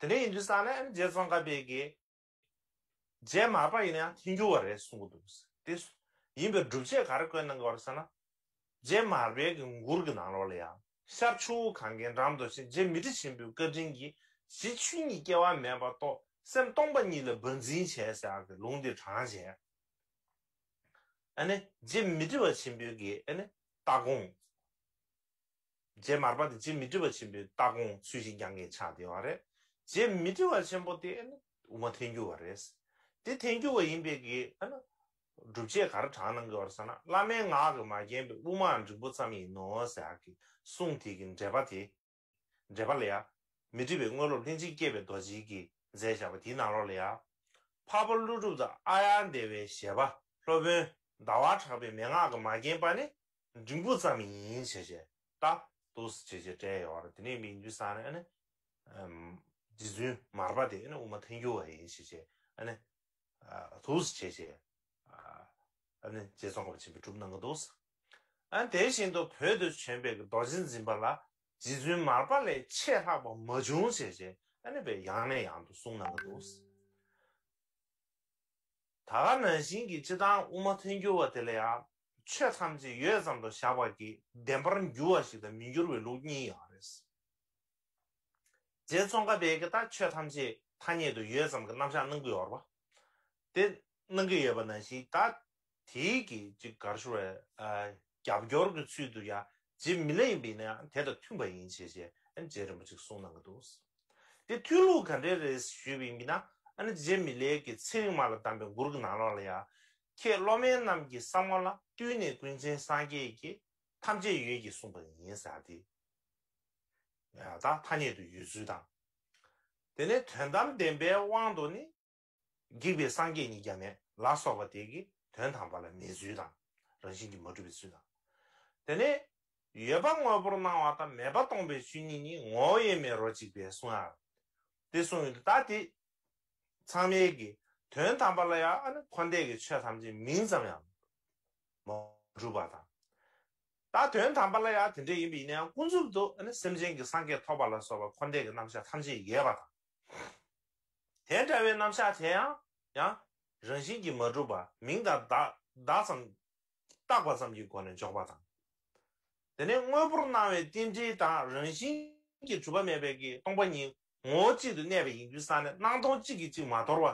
དེ་འདྲ་ཡིན་དུས་ཙང་ནས་ཨ་ནི་རྗེ་ཙོང་ཁ་པས་ཀྱིས་རྗེ་མར་པ་ཡིན་ན་ཡང་ཐལ་འགྱུར་བ་རེད་གསུང་གི་འདུག་དེ་ཡིན་པའི་སྒྲུབ་བྱེད་ག་རེ་བཀོད་གནང་གི་ཡོད་རེད་ཟེར་ན། རྗེ་མར་པའི་གི་མགུར་གྱི་ནང་ལོགས་ལ་ཡང་། ཤར་ཆུ་བོ་གངྒཱའི་འགྲམ་དུ་ཕྱིན། རྗེ་མཻ་ཏྲི་ཆེན་པོའི་བཀའ་དྲིན་གྱིས། གཞི་ཆོས་ཉིད་སྐྱེ་བ་མེད་པ་རྟོགས། སེམས་སྟོང་པ་ཉིད་ལ་བར་འཛིན་བྱས་ཟེར་ཡག་གི་ལུང་འདི་དྲངས་བྱས། ཨ་ནི་རྗེ་མཻ་ཏྲི་པ་ཆེན་པོའི་གི་ཨ་ནི་ལྟ་དགོངས། རྗེ་མར་པ་དེ་རྗེ་མཻ་ཏྲི་པ་ཆེན་པོའི་ལྟ་དགོངས་ཚུལ་བཞིན་སྦྱང་མཁན་ཆགས་བསྡད་ཡོད་རེད། རྗེ་མཻ་ཏྲི་པ་ཆེན་པོ་དེ་ཨ་ནི་དབུ་མ་ཐལ་འགྱུར་བ་རེད། དེ་ཐལ་འགྱུར་བ་ཡིན་པའི་གི་ཨ་ནི་སྒྲུབ་བྱེད་ག་རེ་དྲངས་གནང་གི་ཡོད་རེད་ཟེར་ན། བླ་མའི་ངག་གིས་མ་བརྒྱན་པའི་དབུ་མ་འབྲིང་པོ་ཙམ་ཡིན་ནོ་ཟེར་ཡག་གི་གསུང་དེ་གི་འགྲེལ་པ་དེ། འགྲེལ་པ་ལ་ཡ། མཻ་ཏྲི་པའི་དངོས་སློབ་ལྷན་ཅིག་སྐྱེས་པའི་རྡོ་རྗེ་གིས་མཛད་བཞག་པ་དེའི་ནང་ལོགས་ལ་ཡ། འཕགས་པ་ཀླུ་སྒྲུབ་དང་ཨཱརྱ་དེ་བའི་བཞེད་པ་སློབ་དཔོན་ཟླ་བ་གྲགས་པའི་མན་ངག་གིས་མ་བརྒྱན་པ་ནི་འབྲིང་པོ་ཙམ་ཡིན་ཞེས་བྱས། ད་འདུག་སེ་བྱས་བྱས་བཀྲལ་ཡོད་རེད། དེ་ནས་མི་འདུས་ས་ནས་ཨ་ནི། རྗེ་བཙུན་མར་པ་དེ་ཨ་ནི་དབུ་མ་ཐལ་འགྱུར་བ་ཡིན་ཞེས་བྱས་ཨ་ནི། འདུག་སེ་བྱས་བྱས། ཨ་ནི་རྗེ་ཙོང་ཁ་པ་ཆེན་པོས་གྲུབ་གནང་གི་འདུག་ཨ་ནི་དེ་བཞིན་དུ་བོད་དུ་བྱོན་པའི་རྡོ་རྗེ་འཛིན་པ་ལ་རྗེ་བཙུན་མར་པ་ལས་ཆེས་ལྷག་པ་མ་བྱུང་ཞེས་བྱས་ཨ་ནི་བས་ཡང་ནས་ཡང་དུ་གསུངས་གནང་གི་འདུག་ད་ག་ནང་བཞིན་གྱི་སྤྱིར་བཏང་དབུ་མ་ཐལ་འགྱུར་བ་དེ་ལ་ཡང་ཆོས་ཐམས་ཅད་ཡོད་ཙམ་དུ་བཞག་པ་གི་བདེན་པར་འགྱུར་བ་ཞིག་དང་མི་འགྱུར་བའི་ལུགས་གཉིས་ཡོད་རེད། རྗེ་ཙོང་ཁ་པས་ཀྱི་ད་ཆོས་ཐམས་ཅད་ཐ་སྙད་དུ་ཡོད་ཙམ་གྱི་རྣམ་གཞག་གནང་གི་ཡོད་རེད་པ། དེ་གནང་གི་ཡོད་པ་ནང་བཞིན་ད་དེའི་གི་ཅིག་ག་རེ་ཞུ་དགོས་རེད། རྒྱབ་སྐྱོར་གྱི་ཚུལ་དུ་ཡང་རྗེ་མི་ལ་ཡིན་པས་ན་ཡང་དེ་དང་མཐུན་པ་ཡིན་ཞེས་བྱས་ཨ་ནི་རྗེ་རིན་པོ་ཆེས་གསུངས་གནང་གི་འདུག་དེ་ཐོས་ལུགས་ག་འདྲས་རེད་ཞུས་པ་ཡིན་ན་ཨ་ནི་རྗེ་མི་ལའི་གི་ཚེ་རིང་མ་ལ་གདམས་པའི་མགུར་གྱི་ནང་ལོགས་ལ་ཡང་། ཁྱེད་སློབ་དཔོན་རྣམས་ཀྱི་བསམ་ངོ་ལ། བཏུད་ནས་ཀུན་མཁྱེན་སངས་རྒྱས་ཀྱིས། ཐམས་ཅད་ཡོད་ཀྱིས་གསུངས་པ་ཡིན་ཟེར་ཏེ། ད་ཐ་སྙད་དུ་ཡོད་ཚུལ་དང་། དེ་ནས་དོན་དམ་བདེན་པའི་དབང་དུ་ནི། འགེགས་པའི་སངས་རྒྱས་ཉིད་ཀྱང་མེད་ལ་སོགས་པ་དེ་གི་དོན་དམ་པ་ལ་མེད་ཚུལ་དང་། རང་བཞིན་གྱིས་མ་གྲུབ་པའི་ཚུལ་དང་། དེ་ནས་ཡོད་པ་དངོས་པོར་སྣང་བ་དང་མེད་པ་སྟོང་པའི་ཆོས་ཉིད་ནི་ངོ་བོ་དབྱེར་མེད་རོ་གཅིག་པས་གསུང་ཡང་། དེ་གསུངས་ཡོད་དུས་ད་དེ་ཚང་མའི་གི་དོན་དམ་པ་ལ་ཡང་ཨ་ནི་འཁོར་འདས་ཀྱི་ཆོས་ཐམས་ཅད་མིང་ཙམ་ཡང་མ་ འགྲུབ་པ་དང་། ད་དོན་དམ་པ་ལ་ཡང་དེ་འདྲ་ཡིན་པ་ཡིན་ན་ཡང་ཀུན་རྫོབ་ཏུ་ཨ་ནི་སེམས་ཅན་གྱི་སངས་རྒྱས་ཐོབ་པ་ལ་སོགས་པ་འཁོར་འདས་ཀྱི་རྣམ་གཞག་ཐམས་ཅད་ཡོད་པ་དང་། དེ་འདྲ་བའི་རྣམ་གཞག་དེ་ཡང་ཡང་རང་བཞིན་གྱིས་མ་གྲུབ་པ་མིང་དང་བརྡ་བརྡ་ཙམ་བཏགས་པ་ཙམ་གྱི་སྒོ་ནས་འཇོག་པ་དང་། དེ་ནས་དངོས་པོར་སྣང་བའི་རྟེན་འབྲེལ་དང་རང་བཞིན་གྱིས་གྲུབ་པ་མེད་པའི་གི་སྟོང་པ་ཉིད་ངོ་བོ་གཅིག་ཏུ་གནས་པ་ཡིན་དུས་ཙང་ནས་སྣང་སྟོང་གཅིག་གིས་གཅིག་མ་དོར་བ་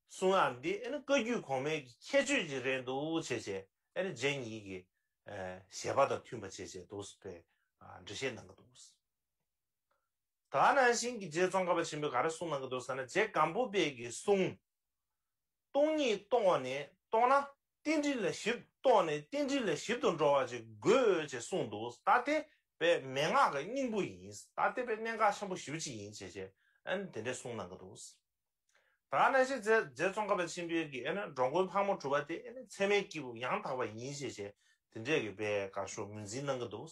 གསུང་ཡག་འདི་ཨ་ནི་བཀའ་བརྒྱུད་གོང་མའི་གི་ཁྱད་ཆོས་ཅིག་རེད་འདུག་བྱས་བྱས་ཨ་ནི་རྗེ་ཉིད་ཀྱི་ཨ་བཞེད་པ་དང་མཐུན་པ་བྱས་བྱས་འདུག་ཟེར་ཏེ་ཨ་འགྲེལ་བཤད་གནང་གི་འདུག། ད་ག་ནང་བཞིན་གྱི་རྗེ་ཙོང་ཁ་པ་ཆེན་པོས་ག་རེ་གསུངས་གནང་གི་འདུག་ཟེར་ན། རྗེ་སྒམ་པོ་པའི་གི་གསུང་སྟོང་ཉིད་རྟོགས་ནས་རྟོགས་ན་རྟེན་འབྲེལ་ལ་ཞིབ་རྟོགས་ནས་རྟེན་འབྲེལ་ལ་ཞིབ་ཏུ་འགྲོ་བ་ཅིག་དགོས་ཅེས་གསུངས་འདུག། ད་དེ་བས་མན་ངག་གི་སྙིང་པོ་ཡིན། ད་དེ་བས་གནད་འགག་ཆེན་པོ་ཞེ་པོ་ཅིག་ཡིན་ཅེས་བྱས་ཨ་ནི་དེ་འདྲས་གསུངས་གནང་གི་འདུག། ད་ག་ནང་བཞིན་རྗེ་རྗེ་ཙོང་ཁ་པ་ཆེན་པོའི་གི་ཨ་ནི་འགྲོ་མགོན་ཕག་མོ་གྲུ་པ་དེ་ཨ་ནི་ཚད་མའི་སྐྱེས་བུ་ཡང་དག་པ་ཡིན་ཞེས་བྱས་དེ་འདྲས་ཀྱི་བས་བཀའ་ཤོག་ངོས་འཛིན་གནང་གི་འདུག།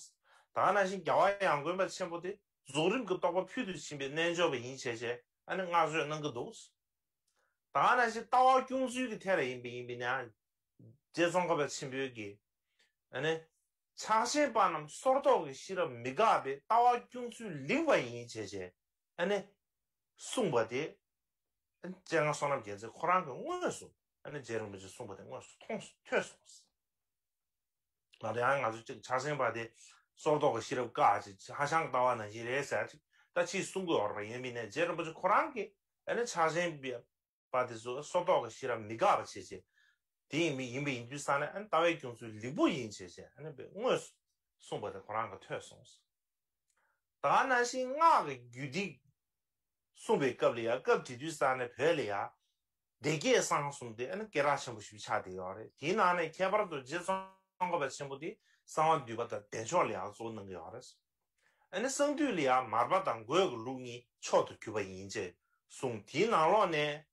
ད་ག་ནང་བཞིན་རྒྱལ་བ་ཡང་དགོན་པ་ཆེན་པོ་དེ་རྫོགས་རིམ་གྱི་རྟོགས་པ་ཕུལ་དུ་ཕྱིན་པའི་རྣལ་འབྱོར་པ་ཡིན་ཞེས་བྱས་ཨ་ནི་བསྔགས་བརྗོད་གནང་གི་འདུག། ད་ག་ནང་བཞིན་ལྟ་བ་སྐྱོང་ཚུལ་གྱི་ཐད་ལ་ཡིན་པ་ཡིན་པས་ན་རྗེ་ཙོང་ཁ་པ་ཆེན་པོའི་གི་ཨ་ནི་ཕྱག་ཆེན་པ་རྣམས་སོར་རྟོག་གི་ཤེས་རབ་མི་འགགས་པས་ལྟ་བ་སྐྱོང་ཚུལ་ལེགས་པ་ཡིན་ཞེས་བྱས་ཨ་ནི་གསུངས་པ་དེ་ཨ་ནི་སྤྱན་སྔ་བསོད་ནམས་རྒྱལ་མཚན་ཁོ་རང་གིས་དངོས་སུ་ཨ་ནི་རྗེ་རིན་པོ་ཆེས་གསུངས་པ་དེ་དངོས་སུ་མཐོང་ཐོས་སོང་། ང་ཚོ་ཡང་ང་ཚོ་གཅིག་ཕྱག་ཆེན་པ་དེ་སོར་རྟོག་གི་ཤེས་རབ་བཀག་ཅིག་ཧ་ཤང་ལྟ་བ་ནང་བཞིན་རེད་ཟེར་ཅིག་ད་ཅིག་གསུང་གི་ཡོད་རེད་པ། ཡིན་མིན་ནས་རྗེ་རིན་པོ་ཆེ་ཁོ་རང་གིས་ཨ་ནི་ཕྱག་ཆེན་པའི་པ་དེ་ཚོ་སོར་རྟོག་གི་ཤེས་རབ་མི་འགག་པ་བྱས་བྱས། དེ་ཡིན་མིན་ཡིན་པ་ཡིན་དུས་ཙང་ནས་ཨ་ནི་ལྟ་བའི་སྐྱོང་ཚུལ་ལེགས་པོ་ཡིན་བྱས་བྱས་ཨ་ནི་དངོས་སུ་གསུངས་པ་དེ་ཁོ་རང་གིས་ཐོས་སོང་། ད་ག་ནང་བཞིན་སྔགས་ཀྱི་རྒྱུད་སྡེ་གསུངས་པའི་སྐབས་ལ་ཡང་སྐབས་དེ་དུས་ཙང་ནས་བོད་ལ་ཡང་སྡེ་བརྒྱད་གསང་གསུམ་དེ་ཨ་ནི་སྐད་གྲགས་ཆེན་པོ་ཞིག་ཆགས་བསྡད་ཡོད་རེད། དེའི་ནང་ནས་ཁྱད་པར་དུ་རྗེ་ཙོང་ཁ་པ་ཆེན་པོ་དེ་གསང་བ་འདུས་པ་དང་བདེ་མཆོག་ལ་ཡང་གཙོ་བོ་གནང་གི་ཡོད་རེད། ཨ་ནི་གསང་འདུས་ལ་ཡང་མར་པ་དང་འགོས་ཀྱི་ལུགས་གཉིས་མཆོག་ཏུ་གྱུར་པ་ཡིན་ཅེས་གསུངས། དེའི་ནང་ལོགས་ནས་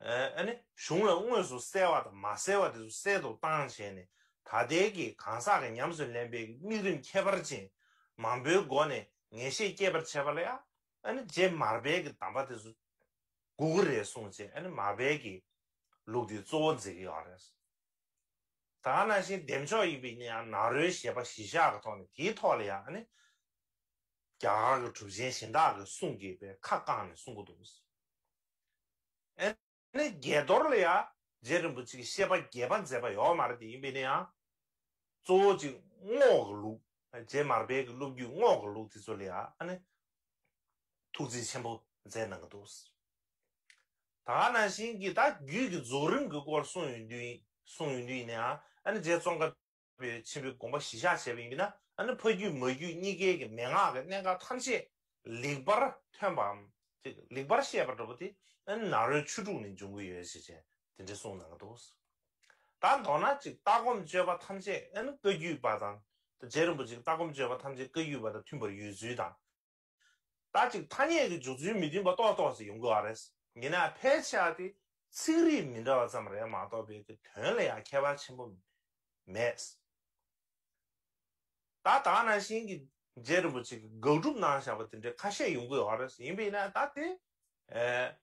ཨ་ནི་གཞུང་ལ་དངོས་སུ་གསལ་བ་དང་མ་གསལ་བ་དེ་ཚོ་གསལ་དུ་བཏང་བྱས་ནས་ད་ལྟའི་གི་གང་ཟག་གི་ཉམས་སུ་ལེན་པའི་དམིགས་རིམ་ཁྱད་པར་ཅན་མང་པོའི་སྒོ་ནས་ངེས་ཤེས་སྐྱེད་པར་བྱེད་པ་ལ་ཡང་ཨ་ནི་རྗེ་མར་པའི་གི་གདམས་པ་དེ་ཚོ་དགོས་ཀྱི་རེད་གསུངས་བྱས་ཨ་ནི་མར་པའི་གི་ལུགས་དེ་གཙོ་བོ་མཛད་ཀྱི་ཡོད་རེད། ད་ག་ནང་བཞིན་བདེ་མཆོག་ཡིན་པས་ན་ཡང་ནཱ་རོའི་བཞེད་པ་གཞི་བཞག་གི་ཐོག་ནས་དེའི་ཐོག་ལ་ཡང་ཨ་ནི་རྒྱ་གར་གྱི་གྲུབ་ཆེན་གཞན་དག་གི་གསུང་གིས་པའི་ཁ་བཀང་ནས་གསུང་གི་འདུག། ཨ་ནི་དགྱེས་རྡོར་ལ་ཡང་རྗེ་རིན་པོ་ཆེ་གིས་བཤད་པ་རྒྱས་པ་མཛད་པ་ཡོད་མ་རེད་དེ། ཡིན་པས་ན་ཡང་གཙོ་བོ་གཅིག་རྔོག་གི་ལུགས། རྗེ་མར་པའི་གི་སློབ་བརྒྱུད་རྔོག་གི་ལུགས་དེ་ཚོ་ལ་ཡང་ཨ་ནི་ཐུགས་རྗེ་ཆེན་པོ་མཛད་གནང་གི་འདུག། ད་ག་ནང་བཞིན་གྱི་ད་རྒྱུད་ཀྱི་རྫོགས་རིམ་གྱི་སྐོར་གསུངས་ཡོང་དུས་གསུངས་ཡོང་དུས་ཡིན་ན་ཡང་ཨ་ནི་རྗེ་ཙོང་ཁ་པའི་ཆེན་པོའི་དགོངས་པ་གཞི་བཞག་བྱས་པ་ཡིན་ན་ཨ་ནི་ཕ་རྒྱུད་མ་རྒྱུད་གཉིས་ཀའི་གི་མན་ངག་གི་གནད་འགག་ཐམས་ཅད་ལེགས་པར་ཐོན་པའམ་ཅིག་ལེགས་པར་བཤད་པ་འདྲ་པོ་དེ་ཨ་ནི་ནཱ་རོའི་ཆོས་དྲུག་ནས་འབྱུང་གི་ཡོད་ཅེས་བྱས་དེ་འདྲ་གསུངས་གནང་གི་འདུག། ད་མདོར་ན་ཅིག་ལྟ་སྒོམ་སྤྱོད་པ་ཐམས་ཅད་ཨ་ནི་བཀའ་བརྒྱུད་པ་དང་རྗེ་རིན་པོ་ཆེ་ལྟ་སྒོམ་སྤྱོད་པ་ཐམས་ཅད་བཀའ་བརྒྱུད་པ་དང་མཐུན་པར་ཡོད་ཚུལ་དང་། ད་ཅིག་ཐ་སྙད་ཀྱི་འཇོག་ཚུལ་མི་མཐུན་པ་ཏོག་ཏོག་ཙམ་ཡོང་གི་ཡོད་རེད། ཡིན་ན་ཕལ་ཆེ་བ་དེ་ཚིག་རིས་མི་འདྲ་བ་ཙམ་རེད་མ་གཏོགས་པའི་གི་དོན་ལ་ཡང་ཁྱད་པར་ཆེན་པོ་མེད། ད་ད་ནང་བཞིན་གྱི་རྗེ་རིན་པོ་ཆེ་གིས་དགག་སྒྲུབ་གནང་བཞག་པ་དེ་འདྲའི་ཁ་ཤས་ཡོང་གི་ཡོད་རེད། ཡིན་པས་ན་ད་དེ་ཨེ།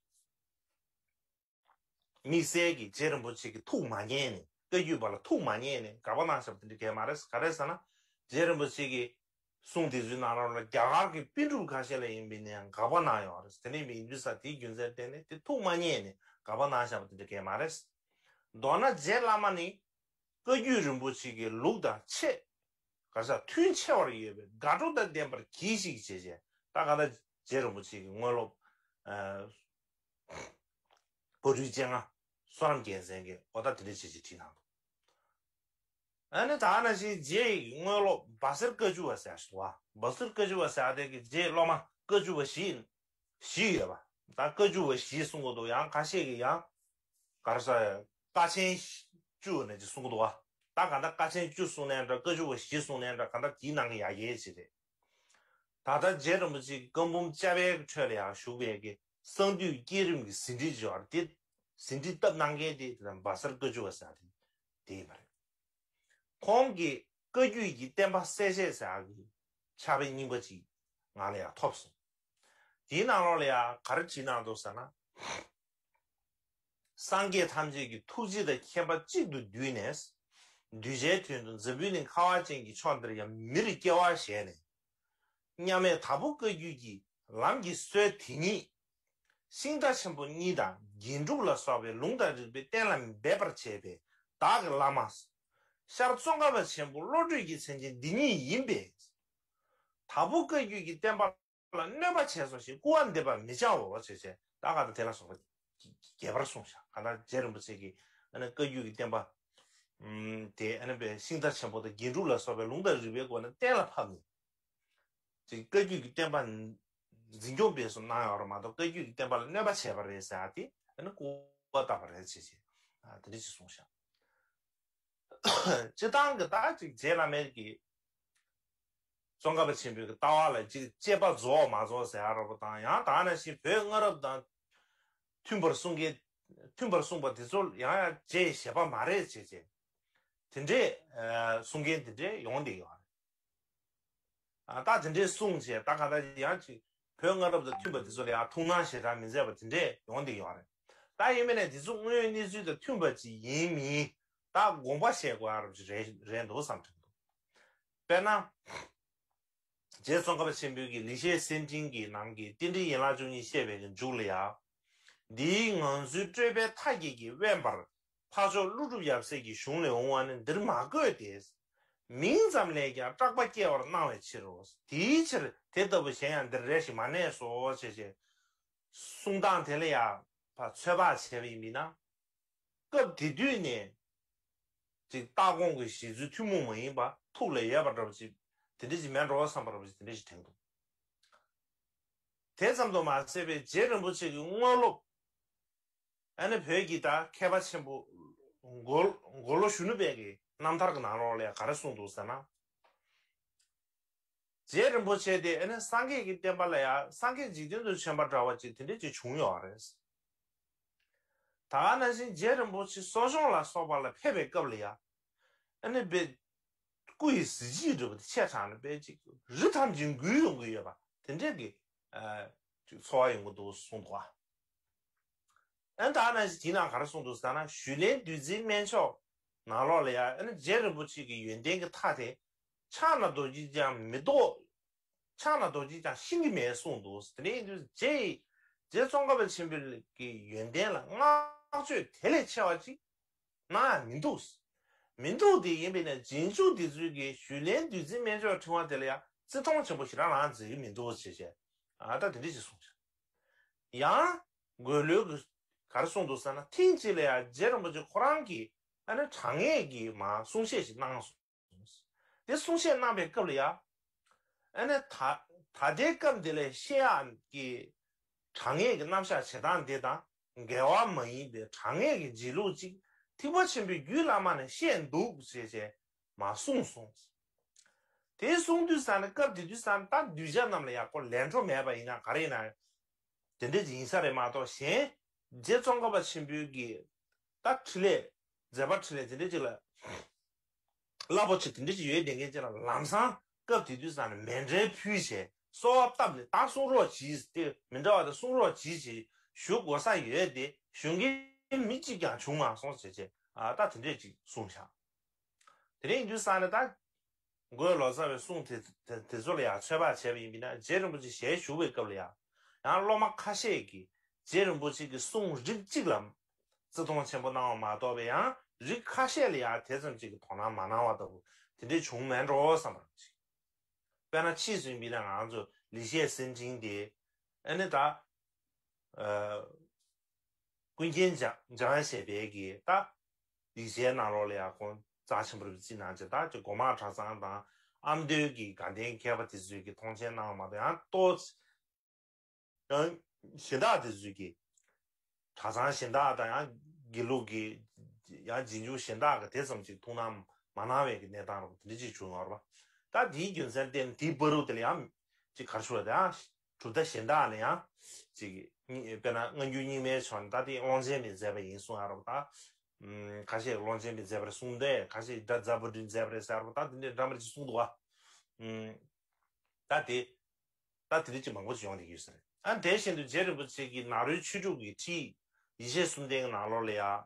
དམིགས་བསལ་གྱི་རྗེ་རིན་པོ་ཆེ་གི་ཐུགས་མ་མཉེས་ནས་བཀའ་བརྒྱུད་པ་ལ་ཐུགས་མ་མཉེས་ནས་དགག་པ་གནང་བཞག་པ་དེ་འདྲ་གས་མ་རེད། ག་རེ་ཟེར་ན་རྗེ་རིན་པོ་ཆེ་གི་གསུང་དེ་ཚོའི་ནང་ལོགས་ལ་རྒྱ་གར་གྱི་པཎ་གྲུབ་ཁ་ཤས་ལ་ཡིན་པས་ན་ཡང་དགག་པ་གནང་ཡོད་རེད། དེ་འདྲ་ཡིན་དུས་ཙང་དེའི་རྒྱུ་མཚན་བརྟེན་ནས་དེ་ཐུགས་མ་མཉེས་ནས་དགག་པ་གནང་བཞག་པ་དེ་འདྲ་གས་མ་རེད། མདོར་ན་རྗེ་བླ་མ་ནི་བཀའ་བརྒྱུད་རིན་པོ་ཆེ་གི་ལུགས་དང་ཆེས་ག་ས་མཐུན་ཆེ་བར་ཡོད་པའི་དགའ་སྤྲོ་དང་ལྡན་པར་གྱིས་ཤིག་བྱས་བྱས་ད་ག་ད་རྗེ་རིན་པོ་ཆེ་གི་དངོས་སློབ་ཨ། བ་རུའི་སྤྱན་སྔ་བསོད་ནམས་རྒྱལ་མཚན་གྱིས་འོ་ད་དེ་འདྲ་བྱས་ཅིག་བྲིས་གནང་འདུག། ཨ་ནི་ད་ནང་བཞིན་རྗེ་ཡི་དངོས་སློབ་བཛྲ་བཀའ་བཅུ་པ་ཟེར་ཞིག་འདུག་བ། བཛྲ་བཀའ་བཅུ་པ་ཟེར་དེ་གི་རྗེའི་སློབ་མ་བཀའ་བཅུ་པ་བཞི་བཞི་ཡོད་པ། ད་བཀའ་བཅུ་པ་བཞི་གསུང་གི་འདུག། ཡང་ཁ་ཤས་ཀྱིས་ཡང་ག་རེ་ཟེར་ཀ་ཆེན་བཅུ་ནས་ཅིག་གསུང་གི་འདུག་བ། ད་ག་ད་ཀ་ཆེན་བཅུ་གསུང་ནའི་འདྲ་བཀའ་བཅུ་པ་བཞི་གསུང་ནའི་འདྲ་ག་ད་དེའི་ནང་གི་ཡ་གྱལ་ཅིག་རེད། ད་ལྟ་རྗེ་རིན་པོ་ཆེ་གི་བཀའ་འབུམ་རྐྱབ་པའི་ཁྲོད་ལ་ཡང་བཞུགས་པའི་གི་གསང་འདུས་བསྐྱེད་རིམ་གྱི་ཟིན་བྲིས་སྦྱོར་དེ་ཟིན་བྲིས་བཏབ་གནང་མཁན་དེ་དེ་བཛྲ་བཀའ་བཅུ་པ་ཟེར་དེ་དེ་ཡིན་པ་རེད། ཁོང་གིས་བཀའ་བརྒྱུད་ཀྱི་བསྟན་པ་གསལ་བྱེད་ཟེར་ཡག་གི་ཕྱག་དཔེ་རྙིང་པ་ཅིག་ང་ལ་ཡང་ཐོབ་སོང་། དེའི་ནང་ལོགས་ལ་ཡང་ག་རེ་བྲིས་གནང་འདུག་ཟེར་ན། སངས་རྒྱས་ཐམས་ཅད་ཀྱི་ཐུགས་རྗེ་དང་མཁྱེན་པ་གཅིག་ཏུ་བསྡུས་ནས། གདུལ་བྱའི་དོན་དུ་འཛམ་བུའི་གླིང་ཁ་བ་ཅན་གྱི་ཕྱོགས་འདིར་ཡང་མིར་སྐྱེ་བ་བཞེས་ནས། མཉམ་མེད་དྭགས་པོ་བཀའ་བརྒྱུད་ཀྱི་ལམ་གྱི་སྲོལ་དེ་ཉིད། ཤིང་རྟ་ཆེན་པོ་གཉིས་དང་རྒྱན་དྲུག་ལ་སོགས་པའི་ལུང་དང་རིགས་པས་གཏན་ལ་འབེབས་པར་བྱས་པའི་བདག་གི་བླ་མ། ཤར་ཙོང་ཁ་པ་ཆེན་པོ་བློ་གྲོས་ཀྱི་མཚན་ཅན་འདི་ཉིད་ཡིན་པས། དྭགས་པོ་བཀའ་བརྒྱུད་ཀྱི་བསྟན་པ་ལ་གནོད་པ་བྱས་སོ་ཞེས་སྐུར་བ་འདེབས་པར་མི་བྱའོ་ཞེས་བྱས། ད་ག་དང་དེ་ལ་སོགས་པ་རྒྱས་པར་གསུངས་ཤག་གང་ལྟར་རྗེ་རིན་པོ་ཆེ་གིས་ཨ་ནི་བཀའ་བརྒྱུད་ཀྱི་བསྟན་པ་ཨུམ་དེ་ཨ་ནི་པའི་ཤིང་རྟ་ཆེན་པོ་དང་རྒྱན་དྲུག་ལ་སོགས་པའི་ལུང་དང་རིགས་པའི་སྒོ་ནས་གཏན་ལ་ཕབ་ནས། ཅིག་བཀའ་བརྒྱུད་ཀྱི་བསྟན་པ་འཛིན་སྐྱོང་སྤེལ་གསུམ་གནང་ཡོད་རེད་མ་གཏོགས། བཀའ་བརྒྱུད་ཀྱི་བསྟན་པ་ལ་གནོད་པ་བྱས་པ་རེད་ཟེར་ཡ་དེ་ཨ་ནི་སྐུར་བ་བཏབ་པ་རེད་ཅེས་བྱས། ཨ་དེ་འདྲ་ཅིག་གསུངས་ཤག་སྤྱིར་བཏང་གི་ད་ཅིག་རྗེ་བླ་མའི་གི་ཙོང་ཁ་པ་ཆེན་པོའི་གི་ལྟ་བ་ལ་ཅིག་དཔྱད་པ་རྫོགས་མ་རྫོགས་ཟེར་ཡ་རོགས་པ་དང་། ཡང་ད་ནང་བཞིན་བོད་སྔ་རབས་དང་མཐུན་པར་གསུང་མཁན། མཐུན་པར་གསུངས་པ་དེ་ཚོ་ཡང་ཡང་རྗེ་ཡི་བཞེད་པ་མ་རེད་ཅེས་བྱས། དེ་འདྲས་ཨ་གསུང་མཁན་དེ་འདྲས་ཡོང་བསྡད་ཡོད་རེད། ཨ་ད་དེ་འདྲས་གསུངས་བྱས། ད་ག་ད་ཡང་ཅིག་བོད་སྔ་རབས་དང་མཐུན་པ་དེ་ཚོ་ལ་ཡང་ཐུགས་སྣང་ཞེ་དྲག་མི་མཛད་པ་དེ་འདྲས་ཡོང་བསྡད་ཡོད་རེད། ད་ཡིན་མིན་ནས་དེ་ཚོ་དངོས་ཡོད་གནས་ཚུལ་དང་མཐུན་པ་ཅིག་ཡིན་མིན་ད་དགོངས་པ་བཞེས་དགོས་ཡ་རབས་ཅིག་རེད་རེད་འདུག་བསམ་དྲན་འདུག་དཔེར་ན། རྗེ་ཙོང་ཁ་པ་ཆེན་པོའི་གི་ལེགས་བཤད་སེམས་འབྲེལ་གྱི་ནང་གི་རྟེན་འབྲེལ་ཡན་ལག་བཅུ་གཉིས་བཤད་པའི་གི་མཇུག་ལ་ཡང་། འདིའི་ངང་ཚུལ་སྤྲོས་པའི་མཐའ་བརྒྱད་ཀྱིས་དབེན་པར་འཕགས་མཆོག་ཀླུ་སྒྲུབ་ཡབ་སྲས་ཀྱི་གཞུང་ལས་འོང་བ་ནི་འདིར་མ་བཀོད་དེ། མིང་ཙམ་ལས་ཀྱང་སྐྲག་པ་སྐྱེ་བར་སྣང་བའི་ཕྱིར་རོ། དེའི་ཕྱིར་དེ་ལྟ་བུ་གཞན་ཡང་འདིར་རེ་ཞིག་མ་གནས་སོ་ཞེས་བྱས། གསུང་སྟངས་དེ་ལ་ཡང་ཕར་ཚོད་དཔག་བྱས་པ་ཡིན་པས་ན། སྐབས་དེ་དུས་ནས་ཅིག་ལྟ་དགོངས་ཀྱི་བཞེད་ཚུལ་ཐུན་མོང་མ་ཡིན་པ་ཐུགས་ལ་ཡོད་པ་འདྲ་བ་ཅིག་དེ་འདྲ་ཅིག་མེད་འགྲོ་བསམ་པ་འདྲ་བ་ཅིག་དེ་འདྲ་ཞིག་དྲན་འདུག་དེ་ཙམ་དུ་མ་ཟད་པའི་རྗེ་རིན་པོ་ཆེ་གི་དངོས་སློབ། ཨ་ནི་བོད་ཀྱི་ད་མཁས་པ་ཆེན་པོ་མགོ་མགོ་ལོག་གཞོན་ནུ་སྦས་ཀྱི་རྣམ་ཐར་གྱི་ནང་ལོགས་ལ་ཡང་ག་རེ་གསུངས་འདུག་ཟེར་ན། རྗེ་རིན་པོ་ཆེ་དེ་ཨ་ནི་སངས་རྒྱས་ཀྱི་བསྟན་པ་ལ་ཡང་སངས་རྒྱས་འཇིག་རྟེན་དུ་བྱོན་པ་འདྲ་བ་ཅིག་དེ་འདྲ་ཅིག་བྱུང་ཡོད་རེད། ད་ག་ནང་བཞིན་རྗེ་རིན་པོ་ཆེ་གསོ་སྦྱོང་ལ་སོགས་པ་ལ་ཕེབས་པའི་སྐབས་ལ་ཡང་། ཨ་ནི་དཔེ་སྐུ་ཡི་གཟི་བརྗིད་འདྲ་བོ་དེ་ཆེ་དྲགས་ནས་དཔེ་ཅིག་རི་ཐམས་ཅད་འགུལ་ཡོང་གི་ཡོད་པ་དེ་འདྲས་ཀྱི་ཨ་ཅིག་ཚོར་བ་ཡོང་གི་འདུག་གསུངས་འདུག་ཨ། ཨ་ནི་ད་ག་ནང་བཞིན་དེའི་ནང་ག་རེ་གསུངས་འདུག་ཟེར་ན། ཞུས་ལེན་བདུད་རྩིའི་སྨན་མཆོག་ནང་ལོགས་ལ་ཡང་ཨ་ནི་རྗེ་རིན་པོ་ཆེ་གི་ཡོན་ཏན་གྱི་མཐའ་དེ་ཕྱག་ན་རྡོ་རྗེ་ཅན་མི་ཐོགས། ཕྱག་ན་རྡོ་རྗེ་ཅན་ཤེས་ཀྱི་མེད་གསུངས་འདུག་དེ་འདྲ་ཡིན་དུས་རྗེ་ཡི་རྗེ་ཙོང་ཁ་པ་ཆེན་པོའི་གི་ཡོན་ཏན་ལ་བསྔགས་བརྗོད་དེ་ལས་ཆེ་བ་ཅིག་གནང་ཡ་མི་འདུག་མི་འདུག་དེ་ཡིན་པས་ན་རྗེས་འཇུག་འདི་ཚོས་ཀྱི་ཞུས་ལེན་བདུད་རྩིའི་སྨན་མཆོག་ཕྲེང་བ་དེ་ལ་ཡང་བརྩི་མཐོང་ཆེན་པོ་ཞེ་དྲག་རང་མཛད་ཀྱི་མི་འདུག་ཅེས་བྱས། ཨ་ད་དེ་འདྲ་ཞིག་གསུངས་ཤག་ཡང་འགོས་ལོས་ཀྱིས་ག་རེ་གསུངས་འདུག་ཟེར་ན། ཐེངས་གཅིག་ལ་ཡང་རྗེ་རིན་པོ་ཆེ་ཁོ་རང་གིས་ཨ་ནི་དྲང་ངེས་ཀྱི་མ་གསུང་བཤད་ཞིག་གནང་སོང་། དེ་གསུང་བཤད་གནང་པའི་སྐབས་ལ་ཡང་། ཨ་ནི་ད་ད་ལྟའི་སྐབས་འདི་ལ་བཤད་ཡག་གི་དྲང་ངེས་ཀྱི་རྣམ་གཞག་བྱེད་སྟངས་འདི་དང་འགལ་བ་མ་ཡིན་པའི་དྲང་ངེས་ཀྱི་འབྱེད་ལུགས་ཅིག་ཐེག་པ་ཆེན་པོའི་རྒྱུད་བླ་མ་ནས་བཤད་འདུག་ཅེས་བྱས་མ་གསུངས་སོང་། དེ་གསུང་དུས་ཙ་ན་སྐབས་དེ་དུས་ཙ་ན་ད་གདུལ་བྱ་རྣམས་ལ་ཡག་པོ་ལས་འཕྲོ་མེད་པ་ཡིན་ན་ག་རེ་ཡིན་ན། དེ་འདྲ་ཅིག་ཡིན་ས་རེད་མ་གཏོགས། གཞན་རྗེ་ཙོང་ཁ་པ་ཆེན་པོའི་གི་ད་འཕྲིན་ལས་མཛད་པ་འཕྲིན་ལས་དེ་འདྲ་ཅིག་ལ་རླབས་པོ་ཆེ་དེ་འདྲ་ཅིག་ཡོད་བསྡད་མཁན་ཅིག་ལ་ལམ་སང་སྐབས་དེ་དུས་ཙ་ན་མཎྜལ་ཕུལ་བྱས་གསོལ་བ་བཏབ་ནས་ད་གསུང་རོགས་གྱིས་ཏེ་མི་འདྲ་བ་དང་གསུང་རོགས་གྱིས་ཞེས་ཞུ་དགོས་ས་ཡོད་དེ་ཞུ་མཁན་མི་གཅིག་ཀྱང་བྱུང་མ་སོང་ཟེར་བྱས། ཨ་ད་དེ་འདྲས་ཅིག་གསུངས་ཤག་དེ་རིང་དུས་ཙ་ན་ད། འགོས་ལོ་ཙཱ་བའི་གསུང་དེ་དེ་དེ་ཚོ་ལ་ཡང་ཚོད་དཔག་བྱས་པ་ཡིན་པས་ན། རྗེ་རིན་པོ་ཆེ་ཞལ་བཞུགས་པའི་སྐབས་ལ་ཡང་ཡང་སློབ་མ་ཁ་ཤས་ཀྱིས་རྗེ་རིན་པོ་ཆེ་གི་གསུང་རིགས་གཅིག་ལ་བརྩི་མཐོང་ཆེན་པོ་གནང་བ་མ་གཏོགས་པའི་ཡང་རིགས་ཁ་ཤས་ལ་ཡང་དེ་ཙམ་གཅིག་གི་དོ་སྣང་མ་གནང་བ་ལྟ་བུ་དེ་འདྲས་བྱུང་མེད་འགྲོ་བསམ་པ་ཅིག་དཔེར་ན་ཕྱིས་སུ་ཡིན་པས་ན་ང་ཚོ་ལེགས་བཤད་སེམས་འབྲེལ་དེ་ཨ་ནི་ད། ཀུན་མཁྱེན་འཇམ་འཇམ་དབྱངས་བཞད་པའི་གི་ད་ཡིག་ཆའི་ནང་ལོགས་ལ་ཡང་ཁོང་རྩ་ཆེན་པོ་རུ་བརྩིས་གནང་བྱས། ད་ཅིག་སྒོ་མང་གྲྭ་ཚང་དང་ཨ་མདོའི་གི་དགའ་ལྡན་མཁས་པ་དེ་ཚོས་ཀྱི་མཐོང་མཆན་གནང་བ་མ་གཏོགས། ཡང་ཏོག་ཡང་གཞན་དག་དེ་ཚོས་ཀྱི་གྲྭ་ཚང་གཞན་དག་དང་ཡང་དགེ་ལུགས་ཀྱི་ཡང་རྗེས་འཇུག་གཞན་དག་གི་དེ་ཙམ་ཅིག་ཐུགས་སྣང་མ་གནང་བའི་གི་གནས་སྟངས་རུ་དེ་འདྲ་ཅིག་བྱུང་ཡོད་རེད་པ། ད་དེའི་རྒྱུ་མཚན་བརྟེན་དེའི་བར་དུ་དེ་ལ་ཡང་ཅིག་ག་རེ་ཞུ་བ་དེ་ཡང་། གྲུབ་མཐའ་གཞན་དག་ལ་ཡང་ཅིག་དཔེར་ན་སྔ་འགྱུར་རྙིང་མའི་ཕྱོགས་ནས་ད་དེ་ཀློང་ཆེན་པས་མཛད་པ་ཡིན་གསུང་ཡ་རོགས་ད། ཁ་ཤས་ཀློང་ཆེན་པས་མཛད་པ་རེད་གསུང་དེ། ཁ་ཤས་ད་རྫ་དཔལ་སྤྲུལ་མཛད་པ་རེད་ཟེར་རོགས་ད་དེ་འདྲའི་འདྲ་མིན་ཅིག་གསུང་འདུག་བ། ད་དེ་ད་དེ་འདྲ་ཅིག་མང་པོ་ཅིག་ཡོང་བསྡད་ཀྱི་ཡོད་ས་རེད། ཨ་དེ་བཞིན་དུ་རྗེ་རིན་པོ་ཆེ་གིས་ནཱ་རོའི་ཆོས་དྲུག་གི་ཁྲིད་ཡེ་ཤེས་གསུམ་ལྡན་གྱི་ནང་ལོགས་ལ་ཡང་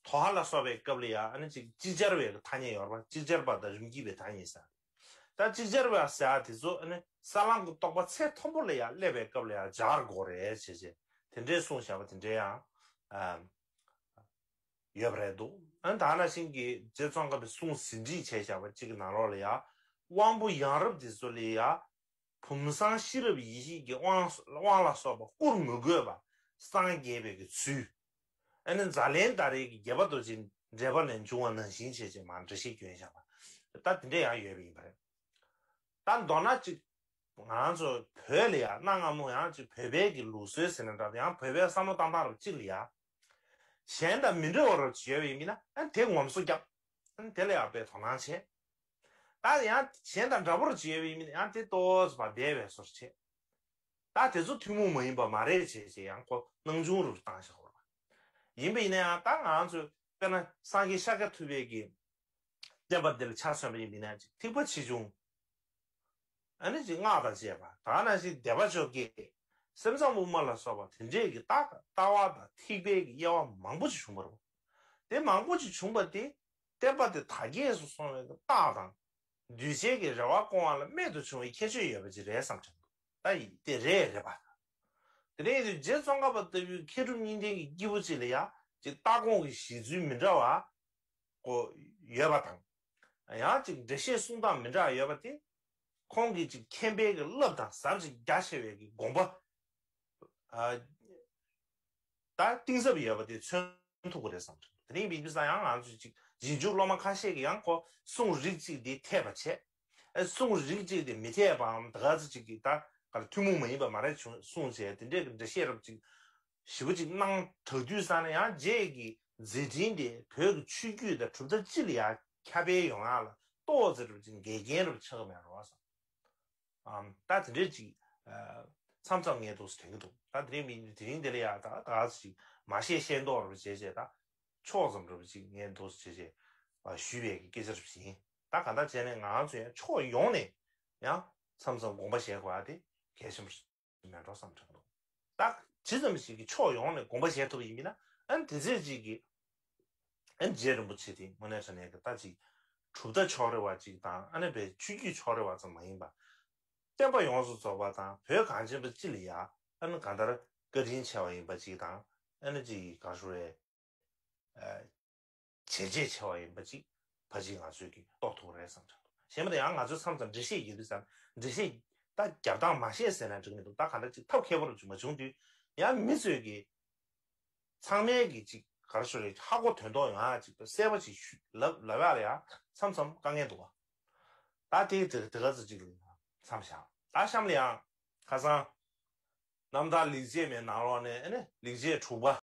དོ་ཧ་ལ་སོགས་པའི་སྐབས་ལ་ཡང་ཨ་ནི་ཅིག་ཅིག་ཅར་བའི་ཐ་སྙད་ཡོད་རེད་པ། ཅིག་ཅར་པ་དང་རིམ་གྱིས་པའི་ཐ་སྙད་ཟེར། ད་ཅིག་ཅར་བ་ཟེར་ཡ་དེ་ཚོ་ཨ་ནི་ས་ལམ་གྱི་རྟོགས་པ་ཚད་མཐོན་པོ་ལ་ཡང་སླེབས་པའི་སྐབས་ལ་ཡང་སྦྱར་དགོས་རེད་བྱས་བྱས་དེ་འདྲའི་གསུངས་བཞག་པ་དེ་འདྲའི་ཡང་ཨ་ཡོད་པ་རེད་འདུག་ཨ་ནི་ད་ནང་བཞིན་གྱི་རྗེ་ཙོང་ཁ་པའི་གསུང་ཟིན་བྲིས་བྱས་བཞག་པ་གཅིག་གི་ནང་ལོགས་ལ་ཡང་དབང་པོ་ཡང་རབ་དེ་ཚོ་ལ་ཡང་བུམ་བཟང་ཤེས་རབ་ཡེ་ཤེས་ཀྱི་དབང་དབང་ལ་སོགས་པ་བསྐུར་མི་དགོས་པ་སངས་རྒྱས་པའི་གི་ཚུལ། ཨ་ནི་ཛཱ་ལན་ད་རེས་ཀྱི་རྒྱལ་བ་རྡོ་རྗེ་འགྲེལ་པ་ལས་འབྱུང་བ་ནང་བཞིན་བྱས་བྱས་མར་འགྲེལ་བཤད་བསྐྱོན་བཞག་པ། ད་དེ་འདྲ་ཡང་ཡོད་པ་ཡིན་པ་རེད། ད་མདོར་ན་ཅིག་ང་ཚོ་བོད་ལ་ཡང་གནའ་སྔ་མོ་ཡང་ཅིག་བོད་པའི་གི་ལུགས་སྲོལ་ཟེར་ན་འདྲ་ཡང་བོད་པའི་བསམ་བློ་བཏང་སྟངས་རབ་ཅིག་ལ་ཡང་གཞན་དང་མི་འདྲ་བ་རབ་ཅིག་ཡོད་པ་ཡིན་ན་ཨ་ནི་དེ་ངོམ་སོ་བརྒྱབ། ཨ་ནི་དེ་ལ་ཡང་དཔེ་དོ་སྣང་བྱེད། ད་ཡང་གཞན་དང་འདྲ་པོ་རབ་ཅིག་ཡོད་པ་ཡིན་ན་ཡང་དེ་ཏོག་ཙམ་བ་བདེ་བའི་བཟོ་འདྲ་བྱེད། ད་དེ་ཚོ་ཐུན་མོང་མ་ཡིན་པ་མ་རེད་བྱས་བྱས་ཡང་ཁོ་སྣང་ཆུང་རུ་བཏང་བཞག་པ་རེད། ཡིན་པ་ཡིན་ན་ཡང་ད་ང་ཚོས་དཔེར་ན་སངས་རྒྱས་ཤཱཀྱ་ཐུབ་པའི་གི་བསྟན་པ་འདི་ལ་ཆ་མཚོན་པ་ཡིན་པ་ཡིན་ན་ཅིག་ཐེག་པ་ཆེ་ཆུང་། ཨ་ནི་ཅིག་སྔགས་དང་བཅས་པ་ད་ནང་བཞིན་བཟླས་པ་བཅོ་བརྒྱད། སེམས་ཙམ་དབུ་མ་ལ་སོགས་པ་དེ་འདྲས་ཀྱི་ལྟ་ལྟ་བ་དང་ཐེག་པའི་གི་དབྱེ་བ་མང་པོ་ཅིག་བྱུང་བ་རེད། དེ་མང་པོ་ཅིག་བྱུང་བ་དེ་བསྟན་པ་དེ་དར་རྒྱས་སུ་སོང་བའི་གི་རྟགས་དང་། གདུལ་བྱའི་གི་རེ་བ་སྐོང་བ་ལ་རྨད་དུ་བྱུང་བའི་ཁྱད་ཆོས་ཡོད་པ་ཅིག་རེད་བསམ་དྲན་འདུག་ད་ཡིན་དེ་རེད་རེད་པ། དེ་ནས་ཡིན་དུས་རྗེ་ཙོང་ཁ་པ་ལྟ་བུའི་མཁས་གྲུབ་གཉིས་ལྡན་གྱི་སྐྱེས་བུ་ཅིག་ལ་ཡང་ཅིག་ལྟ་དགོངས་ཀྱི་གཞི་འཛུལ་མི་འདྲ་བ་ཀོ་ཡོད་པ་དང་། ཡང་ཅིག་འགྲེལ་བཤད་གསུང་སྟངས་མི་འདྲ་བ་ཡོད་པ་དེ། ཁོང་གིས་ཅིག་མཁྱེན་པའི་གི་རླབས་དང་ཟབ་ཅིག་རྒྱ་ཆེ་བའི་གི་དགོངས་པ། ཨ། ད་གཏིང་ཟབ་ཡོད་པ་དེ་མཚོན་ཐུབ་ཀྱི་རེད་བསམ་གྱི་འདུག་དེ་རིང་མི་འདུག་ས་ཡང་ང་ཚོས་ཅིག་རྗེས་འཇུག་སློབ་མ་ཁ་ཤས་ཀྱིས་ཡང་ཁོ་གསུང་རིགས་གཅིག་དེ་འཐད་པ་བྱས། ཨ་གསུང་རིགས་གཅིག་དེ་མི་འཐད་པའམ་ད་ག་ཚོད་ཅིག་གིས་ད་ག་ལ་ཐུན་མོང་མ་ཡིན་པ་མ་རེད་བྱུང་གསུངས་བྱས་དེ་འདྲས་ཀྱི་འགྲེལ་བཤད་རབ་ཅིག་ཞིབ་པོ་ཅིག་གནང་དྲགས་དུས་ཙང་ནས་ཡང་རྗེས་ཀྱི་མཛད་འཕྲིན་དེ་བོད་ཀྱི་ཆོས་བརྒྱུད་དང་གྲུབ་མཐའ་སྤྱི་ལ་ཡང་ཁྱབ་སྤེལ་ཡོང་ཡག་ལ་ཏོག་ཙམ་རབ་ཅིག་འགལ་རྐྱེན་རབ་ཆགས་ཀྱི་མེད་རོགས་བསམ། ཨམ། ད་དེ་འདྲས་ཅིག་ཨ། མཚམས་མཚམས་ངས་འདུག་སེ་དྲན་གྱི་འདུག་ད་དེ་རིང་མི་དེ་རིང་འདི་ལ་ཡ་ད་ད་ཅིག་མ་བཤད་ཤེས་མདོག་རུ་བྱས་བྱས་ད་ཕྱོགས་ཙམ་རུ་ཅིག་ངས་འདུག་སེ་བྱས་བྱས་ཨ། ཞུས་པའི་གི་སྐད་ཆ་རུ་ཞིག་ཡིན། ད་ག་འདྲ་བྱས་ནས་ང་རང་ཚོ་ཡང་ཕྱོགས་ཡོངས་ནས་ཡང་མཚམས་མཚམས་དགོངས་པ་བཞེས་དགོས་ཨ་དེ་གལ་ཆེན་པོ་མེད་འགྲོ་བསམ་དྲན་འདུག་ད་ཇི་ཙམ་ཞིག་གིས་ཕྱོགས་ཡོངས་ནས་དགོངས་པ་བཞེས་ཐུབ་པ་ཡིན་མིན་ན་ཨ་ནི་དེ་ཚོད་ཅིག་གིས་ཨ་ནི་རྗེ་རིན་པོ་ཆེ་དེ་དངོས་གནས་དྲང་གནས་ཀྱི་ད་ཅིག་གྲུབ་མཐའ་ཕྱོགས་རེ་བ་ཅིག་དང་ཨ་ནི་བའི་ཆོས་བརྒྱུད་ཕྱོགས་རེ་བ་ཙམ་མ་ཡིན་པ། བསྟན་པ་ཡོངས་སུ་རྫོགས་པ་དང་བོད་གངས་ཅན་པ་སྤྱི་ལ་ཡ་ཨ་ནི་གང་ལྟར་བཀའ་དྲིན་ཆེ་བ་ཡིན་པ་ཅིག་དང་ཨ་ནི་ཅིག་ག་རེ་ཞུ་རེད། བྱས་རྗེས་ཆེ་བ་ཡིན་པ་ཅིག་ཕལ་ཆེར་ང་ཚོས་ཀྱིས་རྟོགས་ཐུབ་རེད་བསམ་བྱུང་། གཞན་པ་དེ་ཡང་ང་ཚོས་མཚམས་མཚམས་འགྲེལ་བཤད་ཡོད་དུས་ཙམ་འགྲེལ་བཤད་ད་རྒྱབ་སྟངས་མ་ཤེས་ཟེར་ན་འགྲིག་མི་འདུག་ད་ག་འདྲ་ཅིག་ཐབས་མཁས་པོ་རུ་ཅིག་མ་བྱུང་དུས་ཡང་མི་ཚོས་ཀྱིས་ཚང་མས་ཀྱིས་ཅིག་ག་རེ་ཞུ་རེད་ཧ་གོ་དོན་རྟོགས་ཡོང་ཡ་ཅིག་གསལ་པོ་ཅིག་ཞུ་ལབ་ལབ་ཡ་ལ་ཡང་མཚམས་མཚམས་དཀའ་ངལ་འདུག་བ། ད་དེ་དེ་དེ་ག་ཚོད་ཅིག་མཚམས་བཞག་ད་གཤམ་ལ་ཡང་ཁ་སང་རྣམ་ཐར་ལེགས་བྱས་མའི་ནང་ལོགས་ནས་ཨ་ནི་ལེགས་བྱས་དྲུག་པ་